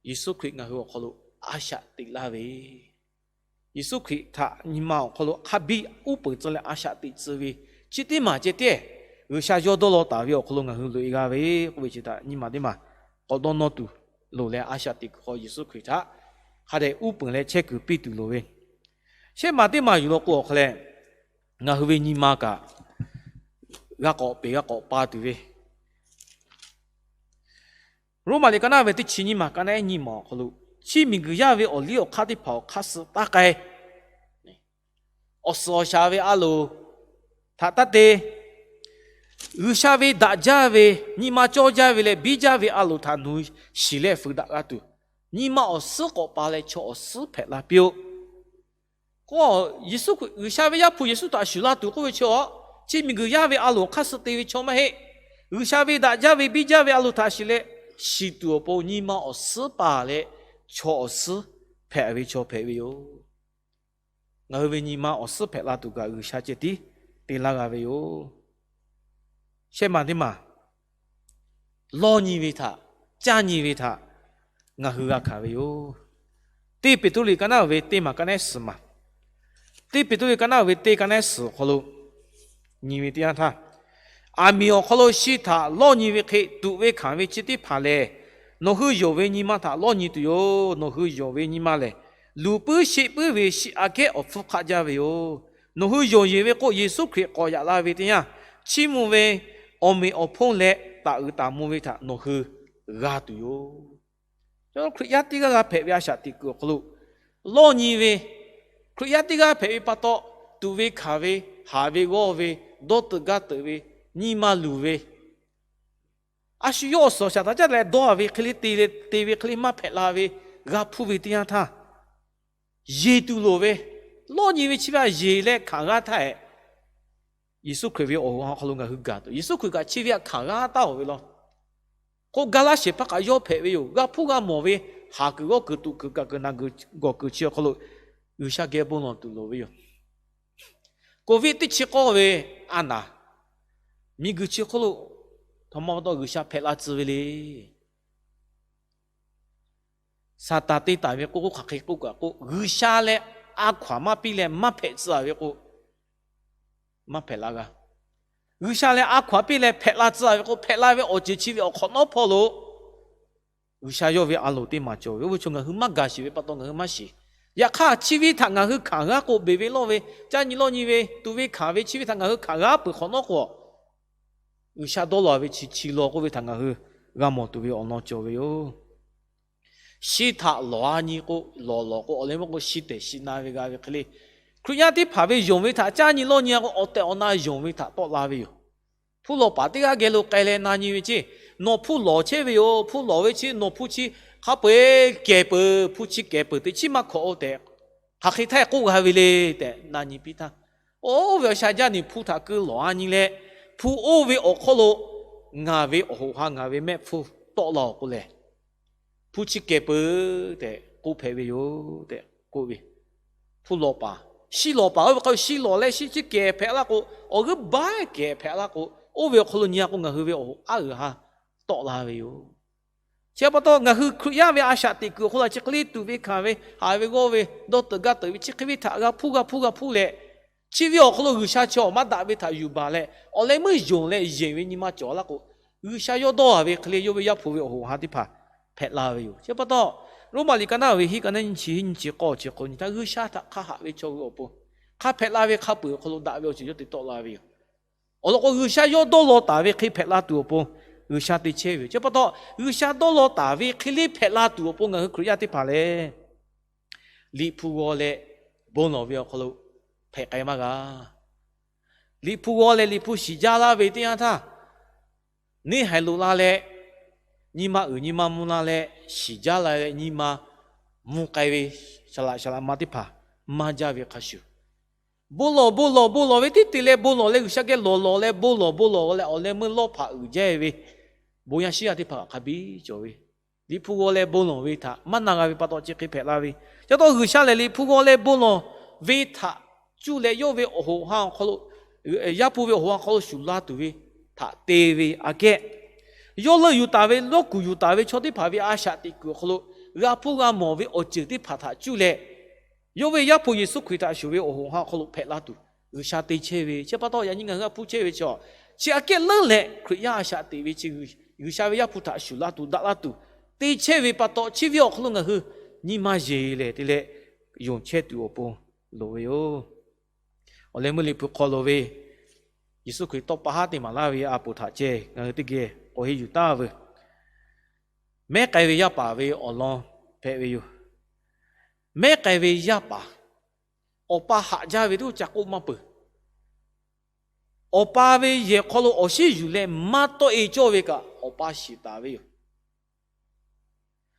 Yeˍsuˆ Hkriꞈ ngaˬ hui awˬ hk'aw lo a shaꞈ teꞈ laˇ ve, Yeˍsuˆ Hkriꞈ htaꞈ nyi ma awˬ hk'aw lo hk'a biˇ uˉ peunˍ tcuh leh a shaꞈ teꞈ tcuh ve, chi teˇ maˬ ceh tiˉ G'uiˬsha yawˇ dawˇ law taˍ ve awˬ hk'aw lo ngaˬ hui loꞈ-e g'a ve k'oˆ ve chi htaꞈ nyi ma teˇ maˬ k'awꞈ dawˇ nawˇ tuˬ loˍ leh a shaꞈ teꞈ kuiˬ hk'aw Yeˍsuˆ Hkriꞈ htaꞈ hk'a dehꞈ uˉ peunˍ leh chehˇ kuiˬ piˇ tuˬ loˍ ve, shehˆ maˬ teˇ maˬ yuˬ law k'o awˬ hk'a leh, ngaˬ hui ve nyi ma kaꞈ g'a k'awꞈ peˬ g'a k'awꞈ pa tuˬ ve, Roˉmaꞈ liꞈ ka naˆ ve teˇ chi nyiˇ maˬ ka naˆ ehˉ nyiˇ maˬ awˬ hk'aw lo, chi miˬguiˬ yaˇ ve awˬ liˇ awˬ hk'aˇ teˇ hpaˍ awˬ hk'aˇ suh taˇ k'ai, awˬ suhˍ awˬ shaˍ ve a loˍ htaꞈ taˇ te. G'uiˬsha ve daꞈ jaˇ ve, nyi ma cawˇ jaˇ ve leh biˇ jaˇ ve a loˍ htaꞈ nawˬ hui shiˍ leh fuiˍ daꞈ g'a tuˬ, nyi ma awˬ suhˉ k'awꞈ pa leh chaw awˬ suhˉ hpehꞈ la piˇ-oˆ. K'o, Yeˍsuˆ Hkriꞈ G'uiˬsha ve Yaˇ hpu Yeˍsuˆ htaꞈ shuˍ la tuˬ k'oˆ ve chaw, chi miˬguiˬ yaˇ ve a loˍ hk'aˇ suh te ve chaw maˇ heˆ. G'uiˬsha ve daꞈ jaˇ ve biˇ jaˇ ve a loˍ htaꞈ shiˍ leh shiˍ tuˬ awˬ pon nyi ma awˬ suhˉ pa leh chaw awˬ suhˉ hpehꞈ ve chaw hpehꞈ ve yoˬ. Ngaˬ hui ve nyi ma awˬ suhˉ hpehꞈ la tuˬ kaꞈ G'uiˬsha ceh tiˉ te laˇ g'a ve yoˬ. Shehˆ maˬ teˇ maˬ, lawˇ nyi ve htaꞈ, caˇ nyi ve htaꞈ ngaˬ hui g'a hkanˍ ve yoˬ. Teˇ Peˍtruˆ liꞈ ka naˆ ve teˇ maˬ ka naˆ ehˉ suhˍ maˬ, teˇ Peˍtruˆ liꞈ ka naˆ ve teˇ ka naˆ ehˉ suhˍ awˬ hk'aw lo nyi ve teˇ yanˇ htaˇ, aˬ miˍ awˬ hk'aw lo shi htaꞈ lawˇ nyi ve hk'e tuꞈ ve hkanˍ ve chi teˇ hpaˍ lehˬ, nawˬ hui yonˍ ve nyi ma htaꞈ lawˇ nyi tuˬ yoˬ. Nawˬ hui yonˍ ve nyi ma lehˬ, luˬ puiˉ sheˆ puiˉ ve shiˆ aꞈ kehˉ awˬ hpfuhˇ hk'aˆ jaˇ ve yoˬ. Nawˬ hui yonˍ yeˬ ve k'o, Yeˍsuˆ Hkriꞈ k'awꞈ yaꞈ la ve teˇ yanˇ, chiˇ mvuh ve awˬ meꞈ awˬ hponˇ leh taˍ uiˍ taˍ mvuh ve htaꞈ nawˬ hui g'a tuˬ yoˬ. Hkriꞈ yaˇ teˇ g'aˇ g'a hpehꞈ ve a shaꞈ teꞈ kuiˬ awˬ hk'aw lo lawˇ nyi ve, Hkriꞈ yaˇ teˇ g'aˇ hpehꞈ ve pa taw, tuꞈ ve hkanˍ ve, haˍ ve g'awˇ ve, dawˇ teuꞈ gaˇ teuꞈ ve, nyi ma luˬ ve, a shu yawˇ awˬ suhˍ awˬ shaˍ htaꞈ caˉ leh dawˇ ve hk'e le te ve hk'e le maˇ hpehꞈ la ve, g'a hpuˇ ve teˇ yanˇ htaˇ, yeˬ tuˬ loˍ ve, lawˇ nyi ve chi ve a yeˬ leh hkanˍ g'aˇ htaˇ ehˍ, Yeˍsuˆ Hkriꞈ ve awˬ hoꞈ ha hk'aw lo ngaˬ hui gaˬ tuˬ, Yeˍsuˆ Hkriꞈ kaꞈ chi ve htaꞈ hkanˍ g'aˇ taˉ-oˬ ve law. K'o, ga laˇ shehˍ hpaˇ kaꞈ yawˇ hpehꞈ ve yoˬ. G'a hpuˇ g'a mawˬ ve, haˍ kuiˬ g'awˇ kuiˬ tuꞈ kuiˬ kaꞈ kuiˬ naˬ gawˬ kuiˬ chi awˬ hk'aw lo G'uiˬsha geh bon lawˬ tuˬ loˍ ve yoˬ. Covid teˇ chi k'awˇ ve a naˍ, miˬguiˬ chi hk'oˆ lo htaꞈ ma pa taw G'uiˬsha hpehꞈ la tcuh ve le. Saˍtanˍ te taˍ ve k'oˆ k'o, hk'aˬ hk'e k'oˆ kaꞈ k'oˆ, G'uiˬsha leh a hkaw-anˬ maˇ piˇ leh maˇ hpehꞈ tcuh-a ve k'o, maˇ hpehꞈ la g'a. G'uiˬsha leh a hkaw-anˬ piˇ leh hpehꞈ la tcuh-a ve k'o, hpehꞈ la ve awˬ ceuˬ chi ve awˬ hk'awꞈ nawˉ hpawˇ lo G'uiˬsha yawˇ ve a loˍ teˇ maˬ cawˬ ve, oˇ ve chaw ngaˬ hui maˇ gaˬ sheˍ ve pa taw ngaˬ hui maˇ shiˍ. Yaꞈ hk'aˇ, chi ve htaꞈ ngaˬ hui hkanˍ g'aˇ k'o, beˬ ve lawˇ ve, caˇ nyi lawˇ nyi ve, tuꞈ ve hkanˍ ve, chi ve htaꞈ ngaˬ hui hkanˍ g'aˇ peuˬ hk'awꞈ nawˉ k'o, G'uiˬsha dawˇ law ve chi chi law k'oˆ ve htaꞈ ngaˬ hui g'a mawˬ tuˬ ve awˬ lawn cawˬ ve yoˬ. Shi htaꞈ lawˬ-a nyi k'o, lawˬ lawˬ k'o, awˬ leh meuˇ k'o shi tehˬ shi na ve g'a ve hk'e le, Hkriꞈ yaˇ teˇ hpaˍ ve yonˍ ve htaꞈ caˇ nyi lawˇ nyi-a k'o, awˬ tehˬ awˬ na yonˍ ve htaꞈ tawˆ la ve yoˬ. Hpu lawˬ paˍ teˇ g'aˇ geh lo k'ai leh na nyi ve ceˇ, nawˬ hpu lawˬ chehˇ ve yoˬ. Hpu lawˬ ve chi nawˬ hpu chi hk'a peu-eˬ kehˬ peuˬ, hpu chi kehˬ peuˬ tehꞈ chiˇ maˇ hkawꞈ-o tehꞈ, hk'aˬ hk'e htaˇ k'oˆ g'a ve le tehꞈ na nyi piˇ htaˇ, oˇ ve awˬ sha jaˇ ni hpu htaꞈ keu lawˬ-a nyi leh, hpu oˇ ve awˬ hk'aw lo ngaˬ ve awˬ hoꞈ ha ngaˬ ve mehˆ hpfuhˇ tawˆ la-oˬ k'oˆ leh, hpu chi kehˬ peuˬ tehꞈ k'oˆ hpehꞈ ve yoˬ tehꞈ k'oˆ ve. Hpu lawˬ paˍ, shi lawˬ paˍ oˇ ve hk'a shi lawˬ leh shi chi kehˬ hpehꞈ laˇ k'o, awˬ g'euˆ baˆ kehˬ hpehꞈ laˇ k'o, oˇ ve awˬ hk'aw lo nyi-a k'o ngaˬ hui ve awˬ hoꞈ aˉ g'uiˬ ha tawˆ la ve yoˬ. Chi pa taw ngaˬ hui Hkriꞈ yaˇ ve a shaꞈ teꞈ kuiˬ awˬ hk'oˆ lo chi hk'e le tuꞈ ve hkanˍ ve, haˍ ve g'awˇ ve, dawˇ teuꞈ gaˇ teuꞈ ve chi hk'e ve htaꞈ g'a hpuˇ g'a hpuˇ g'a hpuˇ leh, chi ve awˬ hk'aw lo G'uiˬsha chi awˬ maˇ daꞈ ve htaꞈ yuˬ baˬ leh, awˬ leh meuˇ yonˍ leh yeˬ ve nyi ma cawˬ laˇ k'o, G'uiˬsha yawˇ dawˇ haˍ ve hk'e le yawˇ ve Yaˇ hpu ve awˬ hoꞈ ha teˇ hpaˍ hpehꞈ la ve yoˬ. Chi pa taw, Roˉmaꞈ liꞈ ka naˆ ve hiˆ ka naˆ nyiˇ chi hiˆ nyiˇ chi k'awˇ chi hk'aw nyi htaˇ, G'uiˬsha htaꞈ hk'a haꞈ ve chaw hui awˬ pon, hk'a hpehꞈ la ve hk'a peu-eˬ awˬ hk'aw lo daꞈ ve awˬ ceuˬ yawˇ te tawˆ la ve yoˬ. Awˬ lawn k'o, G'uiˬsha yawˇ dawˇ law taˍ ve hk'e hpehꞈ la tuˬ awˬ pon G'uiˬsha te chehˇ ve yoˬ. Chi pa taw, G'uiˬsha dawˇ law taˍ ve hk'e le hpehꞈ la tuˬ awˬ pon ngaˬ hui Hkriꞈ yaˇ teˇ hpaˍ lehˬ, Liꞈ hpu g'aw leh bon lawˬ ve awˬ hk'aw lo hpehꞈ k'ai maˇ g'a. Liꞈ hpu g'aw leh Liꞈ hpu shiˍ jaˇ laˇ ve teˇ yanˇ htaˇ, neˇ haiˬ loꞈ la leh nyi ma uiˍ nyi ma mvuh la leh, shiˍ jaˇ la leh nyi ma mvuh k'ai ve, shaˍ laꞈ shaˍ laꞈ ma teˇ hpaˍ maˇ jaˇ ve hk'a shuˍ, bon lawˬ bon lawˬ bon lawˬ ve teˇ te leh bon lawˬ leh G'uiˬsha geh lawˬ lawˬ leh bon lawˬ bon lawˬ leh awˬ leh meuˇ lawˇ hpaꞈ uiˍ jaˇ ve, bon yaˇ shiˉ yaˇ teˇ hpaˍ hk'a biˇ cawˬ ve, Liꞈ hpu g'aw leh bon lawˬ ve htaꞈ maˇ na g'a ve pa taw chi hk'e hpehꞈ la ve. Chi pa taw G'uiˬsha lehˬ Liꞈ hpu g'aw leh bon lawˬ ve htaꞈ cuˇ leh yawˇ ve awˬ hoꞈ ha awˬ hk'aw lo, Yaˇ hpu ve awˬ hoꞈ ha awˬ hk'aw lo shuˍ la tuˬ ve htaꞈ te ve aꞈ kehˉ, yawˇ leuˆ yuˬ taˍ ve, lawˇ kuˬ yuˬ taˍ ve chaw teˇ hpaˍ ve a shaꞈ teꞈ kuiˬ awˬ hk'aw lo g'a hpuˇ g'a mawˬ ve awˬ ceuˬ teˇ hpaˍ htaꞈ cuˇ leh, yawˇ ve Yaˇ hpu Yeˍsuˆ Hkriꞈ htaꞈ shuˍ ve awˬ hoꞈ ha awˬ hk'aw lo hpehꞈ la tuˬ G'uiˬsha te chehˇ ve. Chi pa taw yaꞈ nyi ngaˬ hui g'a hpuˇ chehˇ ve chi, chi aꞈ kehˉ leuˉ leh Hkriꞈ yaˇ a shaꞈ teꞈ ve chi, G'uiˬsha ve Yaˇ hpu htaꞈ shuˍ la tuˬ daꞈ la tuˬ te chehˇ ve pa taw, chi ve awˬ hk'aw lo ngaˬ hui nyi ma yeˬ leh te leh yonˍ chehˇ tuˬ awˬ pon loˍ ve yoˬ. Awˬ leh meuˇ Liꞈ hpu hk'aw lo ve Yeˍsuˆ Hkriꞈ tawˇ pa haˉ te maˍ laˇ ve a poˍ htaꞈ ceh ngaˬ hui teˇ geh k'awꞈ heˆ yuˬ taˍ veuˬ. Mehˉ k'ai ve yaˇ paˍ ve awˬ lawn hpehꞈ ve yoˬ. Mehˉ k'ai ve yaˇ paˍ, awˬ pa haꞈ jaˇ ve teˇ g'aˇ ca k'oˆ maˇ peuˬ. Awˬ pa ve yehˬ hk'aw lo awˬ shinˉ yuˬ leh maˇ tawˆ e cawˇ ve kaꞈ, awˬ pa shiˍ taˍ ve yoˬ.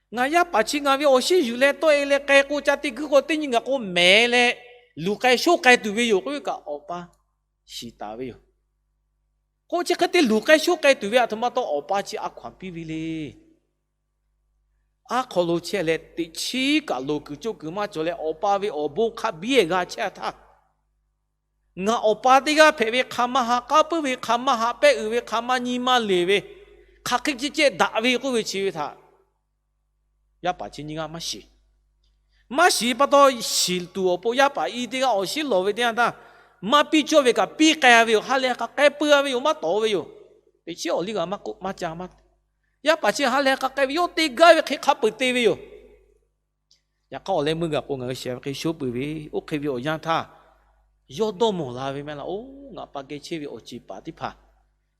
Ngaˬ yaˇ paˍ chi ngaˬ ve awˬ shinˉ yuˬ leh tawˆ e leh k'ai k'o, ca teˇ guiˇ k'o teˇ nyi ngaˬ k'o mehˍ leh luˬ k'ai shoˉ k'ai tuˬ ve yoˬ k'oˆ ve kaꞈ, awˬ pa shiˍ taˍ ve yoˬ. K'o chi hk'e te luˬ k'ai shoˉ k'ai tuˬ ve aˬ htoꞈ ma taw awˬ pa chi a hkaw anˬ piˇ ve le. Aˉ hk'aw lo chehˇ leh teꞈ chiˉ kaꞈ loˍ kuiˬ coˇ kuiˬ maˇ cawˬ leh, awˬ pa ve awˬ bon hk'a biˇ g'a chehˇ htaˇ, ngaˬ awˬ pa teˇ g'aˇ hpehꞈ ve hk'aˬ ma ha k'aˉ puiˉ ve, hk'aˬ ma haꞈ pehnˇ uiˍ ve, hk'aˬ ma nyi ma leˬ ve, hk'aˬ hk'e ceh ceh daꞈ ve k'oˆ ve chi ve htaꞈ yaˇ paˍ chi nyiˇ g'aˇ maˇ shiˍ. Maˇ shiˍ pa taw, shiˍ tuˬ awˬ pon yaˇ paˍ i teˇ g'aˇ awˬ shinˉ lawˬ ve teˇ yanˇ htaˇ, maˇ piˇ cawˇ ve kaꞈ piˇ k'ai ve yoˬ. Ha lehˬ k'a k'ai puiˉ a ve yoˬ, maˇ tawˍ ve yoˬ. Teꞈ chiˉ awˬ liˇ g'aꞈ maˇ k'oˆ maˇ ca maˇ. Yaˇ paˍ chi ha lehˬ k'a k'ai ve yawˇ te gaˇ ve hk'e hk'a peuˬ te ve yoˬ. Yaꞈ hk'aˇ awˬ leh meuˇ gaˬ k'o ngaˬ hui shehˍ ve hk'e shoˉ peuˬ ve, oˇ hk'e ve awˬ yanˇ htaˇ, yawˇ dawˇ mawˬ la ve maˇ heˆ laˇ. Oˇ, ngaˬ pa geh chehˇ ve awˬ ceˬ paˍ teˇ hpaˍ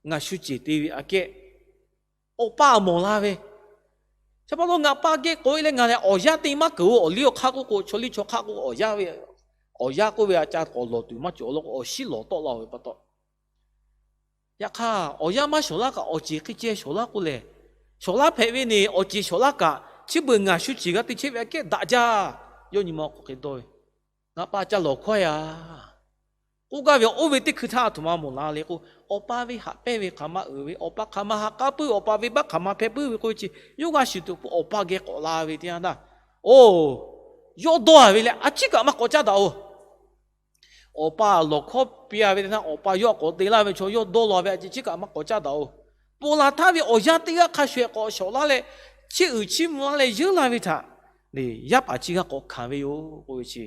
ngaˬ shu ceˬ te ve aꞈ kehˉ, awˬ pa mawˬ la ve, chi pa taw ngaˬ pa geh k'oꞈ e leh ngaˬ lehˬ awˬ yanˇ te maˇ keunˍ-oˬ. Awˬ liˇ awˬ hk'aˇ k'oˆ k'o, chaw liˇ chaw hk'aˇ k'oˆ k'o, awˬ yanˇ ve, awˬ yanˇ k'oˆ ve a ca k'awꞈ lawˬ tuˬ maˇ cawˬ law k'o, awˬ shinˉ lawˬ tawˆ la ve pa taw, yaꞈ hk'aˇ awˬ yanˇ maˇ shawˍ laˇ kaꞈ awˬ ceˬ hk'e ceh shawˍ laˇ k'oˆ lehˬ, shawˍ laˇ hpehꞈ ve neˬ awˬ ceˬ shawˍ laˇ kaꞈ, chi beuꞈ ngaˬ shu ceˬ g'a te chehˇ ve aꞈ kehˉ daꞈ jaˇ. Yawˇ nyi ma k'awꞈ hk'e dawˇ ve, Ngaˬ pa ca lawˬ hkawˇ a k'oˆ gaˇ ve, oˇ ve teˇ hkui htaˇ aˬ htoꞈ ma mawˬ la le k'o, awˬ pa ve haꞈ pehnˇ ve hk'aˬ ma uiˍ ve, awˬ pa hk'aˬ ma ha k'aˉ puiˉ, awˬ pa venˇbaˆ hk'aˬ ma hpehˇ puiˉ ve k'oˆ ve chi, yawˇ g'a shiˍ tuˬ awˬ pa geh k'awꞈ la ve teˇ yanˇ htaˇ, oˬ, yawˇ dawˇ a ve leh a ciˉ kaꞈ maˇ k'awꞈ caˉ daꞈ-oˬ. Awˬ pa lawˬ hkawˇ piˇ a ve teˇ yanˇ htaˇ, awˬ pa yawˇ k'awꞈ te laˇ ve chaw yawˇ dawˇ law ve a ciˉ kaꞈ maˇ k'awꞈ caˉ daꞈ-oˬ. Ponˬ laˬ htaˇ ve awˬ yanˇ teˇ g'aˇ hk'a shuˍ ehꞈ k'awꞈ shawˍ laˇ leh, chiˇ uiˍ chiˇ mvuh laˇ leh yeunˇ la ve htaꞈ yaˇ paˍ chi g'a k'awꞈ hkanˍ ve yoˬ k'oˆ ve chi,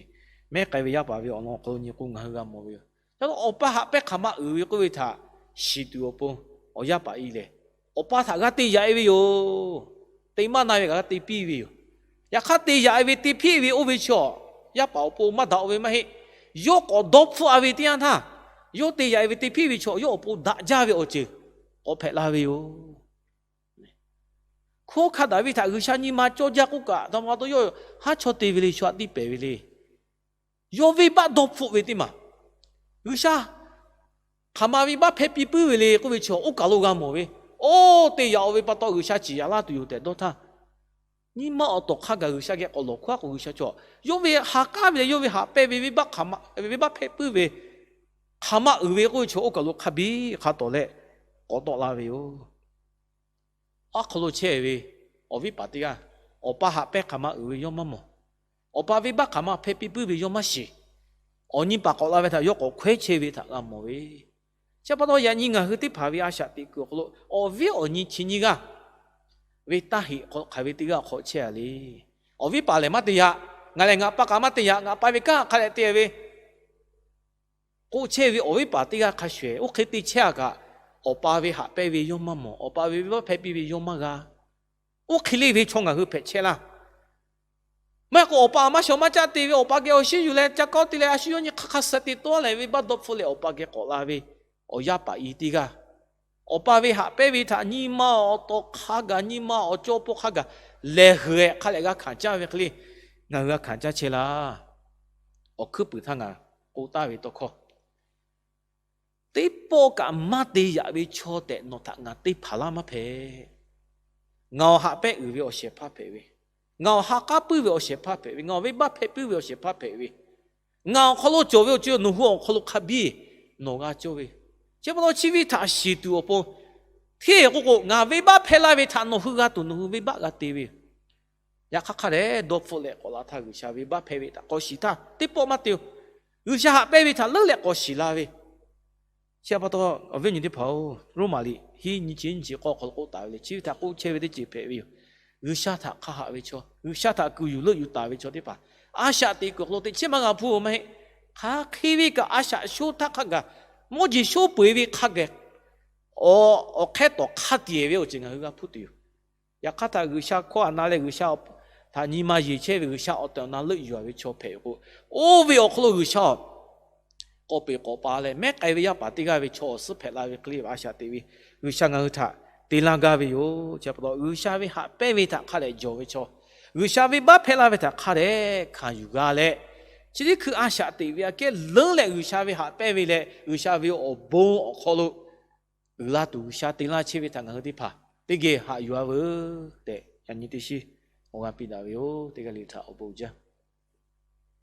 mehˉ k'ai ve yaˇ paˍ ve awˬ lawn awˬ hk'aw lo nyi k'o ngaˬ hui g'a mawˬ ve yoˬ. Ca lo awˬ pa haꞈ pehnˇ hk'aˬ ma uiˍ ve k'oˆ ve htaꞈ shiˍ tuˬ awˬ pon, awˬ yaˇ paˍ i lehˬ, awˬ pa htaꞈ g'a te yaꞈ e ve yoˬ. Te maˇ na ve kaꞈ g'a te piˇ ve yoˬ. Yaꞈ hk'aˇ te yaꞈ e ve te piˇ ve oˇ ve chi a, yaˇ paˍ awˬ pon maˇ daꞈ-o ve maˇ heˆ. Yawˇ k'awꞈ dawˇ hpfuhˆ a ve teˇ yanˇ htaˇ, yawˇ te yaꞈ e ve te piˇ ve chi a yawˇ awˬ pon daꞈ jaˇ ve awˬ ceuˬ k'awꞈ hpehꞈ la ve yoˬ. Hkunˉ hawˉ hkanˇ Daˍviˆ htaꞈ G'uiˬsha nyi ma cawˇ jaˇ k'oˆ kaꞈ, a htoꞈ ma taw yawˇ haˉ chawˇ te ve le, chaw aꞈ tiˇ pehˍ ve le. Yawˇ venˇbaˆ dawˇ hpfuhˆ ve teˇ maˬ, G'uiˬsha hk'aˬ ma venˇbaˆ hpehˇ piˇ puiˉ ve le k'oˆ ve chi oˇ kaˬ lo g'a mawˬ ve. Oˇ, te yaꞈ-o ve pa taw G'uiˬsha ciˍ yaꞈ laˇ tuˬ yoˬ tehꞈ dawˇ htaˇ, nyi ma awˬ tawˍ hk'a gaˬ G'uiˬsha geh k'awꞈ lawˬ hkawˇ k'o G'uiˬsha chaw, yawˇ ve ha k'aˉ ve leh yawˇ ve haꞈ pehnˇ ve venˇbaˆ hk'aˬ ma, venˇbaˆ hpehˇ puiˉ ve hk'aˬ ma uiˍ ve k'oˆ ve chi oˇ kaˬ lo hk'a biˇ hk'a tawˍ leh k'awꞈ tawˆ la ve yoˬ. Aˉ hk'aw lo chehˇ ve awˬ viˉ paˍ teˇ g'aˇ, awˬ pa haꞈ pehnˇ hk'aˬ ma uiˍ ve yawˇ maˇ mawˬ. Awˬ pa venˇbaˆ hk'aˬ ma hpehˇ piˇ puiˉ ve yawˇ maˇ shiˍ. Awˬ nyi paˍ k'awꞈ la ve htaꞈ yawˇ k'awꞈ hkawehˉ chehˇ ve htaꞈ g'a mawˬ ve. Chi pa taw yaꞈ nyi ngaˬ hui teˇ hpaˍ ve a shaꞈ teꞈ kuiˬ awˬ hk'aw lo awˬ viˉ awˬ nyi chi nyiˇ g'aˇ ve taˇ heꞈ hk'aˬ hk'e ve teˇ g'aˇ hk'awꞈ chehˇ a le. Awˬ viˉ paˍ lehˬ maˇ te yaꞈ, ngaˬ lehˬ ngaˬ pa kaꞈ maˇ te yaꞈ, ngaˬ pa ve kanˉ hk'a leh te ve k'oˆ chehˇ ve awˬ viˉ paˍ teˇ g'aˇ hk'a shuˍ ehꞈ, oˇ hk'e te chehˇ a kaꞈ, awˬ pa ve haꞈ pehnˇ ve yawˇ maˇ mawˬ, awˬ pa ve venˇbaˆ hpehˇ piˇ ve yawˇ maˇ g'a. Oˇ hk'e le ve chaw ngaˬ hui hpehꞈ chehˇ laˇ. Maˇ heˆ k'o awˬ pa maˇ shawˍ maˇ caˆ te ve, awˬ pa geh awˬ shinˉ yuˬ leh ca kawˇ te leh a shu yawˇ nyi hk'aˬ hk'aˬ suh te tawˆ leh venˇbaˆ dawˇ hpfuhˆ leh awˬ pa geh k'awꞈ la ve awˬ yaˇ paˍ i teˇ g'aˇ, awˬ pa ve haꞈ pehnˇ ve htaꞈ nyi ma awˬ tawˍ hk'a gaˬ, nyi ma awˬ cawˇ pawˆ hk'a gaˬ lehˬ hui-eh hk'a leh g'a hkanˍ caˇ ve hk'e le, ngaˬ hui g'a hkanˍ caˇ chehˇ laˇ. Awˬ hkuiˉ puiˍ htaˇ ngaˬ k'oˆ taˍ ve tawˇ hkawˇ, teˇ pawˆ kaꞈ maˇ te yaꞈ ve chaw tehꞈ nawˬ htaꞈ ngaˬ te hpanˍ laˇ maˇ hpehꞈ. Ngaˬ awˬ haꞈ pehˇ uiˍ ve awˬ shehˍ hpaˇ hpehꞈ ve, ngaˬ awˬ ha k'aˉ puiˉ ve awˬ shehˍ hpaˇ hpehꞈ ve, ngaˬ awˬ venˇbaˆ hpehˇ puiˉ ve awˬ shehˍ hpaˇ hpehꞈ ve, ngaˬ awˬ hk'aw lo cawˬ ve awˬ ceuˬ nawˬ hui awˬ hk'aw lo hk'a biˇ nawˬ g'a cawˇ ve. Chi pa taw chi ve htaꞈ shiˍ tuˬ awˬ pon, hteˇ k'oˆ k'o, ngaˬ venˇbaˆ hpehˇ laˇ ve htaꞈ nawˬ hui g'a tuˬ nawˬ hui venˇbaˆ g'a te ve yoˬ. Yaꞈ hk'aˇ hk'a dehꞈ dawˇ hpfuhˆ leh k'awꞈ la htaˇ G'uiˬsha venˇbaˆ hpehˇ ve htaꞈ k'awꞈ shiˍ htaˇ teˇ pawˆ maˇ te-o. G'uiˬsha haꞈ pehˇ ve htaꞈ leuˉ leh k'awꞈ shiˍ la ve. Chi pa taw awˬ viˉ awˬ nyi teˇ hpaˍ-oˬ, Roˉmaꞈ liꞈ hiˉ nyiˇ chi nyiˇ chi k'awˇ hk'aw lo k'oˆ taˍ ve le, chi ve htaꞈ k'oˆ chehˇ ve teˇ ceuˬ hpehꞈ ve yoˬ. G'uiˬsha htaꞈ hk'a haꞈ ve chaw, G'uiˬsha htaꞈ kuˬ yuˬ leuˆ yuˬ taˍ ve chaw teˇ hpaˍ, a shaꞈ teꞈ kuiˬ awˬ hk'aw lo teꞈ chiˉ maˇ g'a hpuˇ maˇ heˆ. Hk'aˬ hk'e ve kaꞈ a shaꞈ sho htaˇ hk'a gaˬ, mawˇ jeˬ sho peu-eˬ ve hk'a gaˬ, awˬ hk'ehˇ tawˍ hk'a tiˍ ve awˬ ceuˬ ngaˬ hui g'a hpuˇ tuˬ yoˬ. Yaꞈ hk'aˇ htaꞈ G'uiˬsha hkawˇ htaꞈ na leh G'uiˬsha htaꞈ nyi ma yeˬ chehˇ ve, G'uiˬsha awˬ tehˬ awˬ na leuˆ yuˬ a ve chaw hpehꞈ ve k'o, oˇ ve awˬ hk'aw lo G'uiˬsha awˬ k'awꞈ peˬ k'awꞈ pa leh mehˉ k'ai ve yaˇ paˍ teˇ g'aˇ ve chaw awˬ suhˉ hpehꞈ la ve hk'e le, a shaꞈ teꞈ ve G'uiˬsha ngaˬ hui htaꞈ te laˇ gaˇ ve yoˬ. Chi pa taw G'uiˬsha ve haꞈ pehˇ ve htaꞈ hk'a dehꞈ jawˬ ve chaw, G'uiˬsha venˇbaˆ hpehˇ laˇ ve htaꞈ hk'a dehꞈ hkanˍ yuˬ g'a leh, chi teˇ hkui a shaꞈ teꞈ ve aꞈ kehˉ leuˉ leh G'uiˬsha ve haꞈ pehˇ ve leh G'uiˬsha ve awˬ bon awˬ hk'aw lo uiˍ la tuˬ G'uiˬsha te laˇ chehˇ ve htaꞈ ngaˬ hui teˇ hpaˍ teˇ geh haꞈ yuˬ-a veuˬ tehꞈ, yaꞈ nyi teˇ shiˉ awˬ g'a piˇ daꞈ ve yoˬ. Teˇ g'aˇ le htaꞈ awˬ bon uiˍ jaˇ.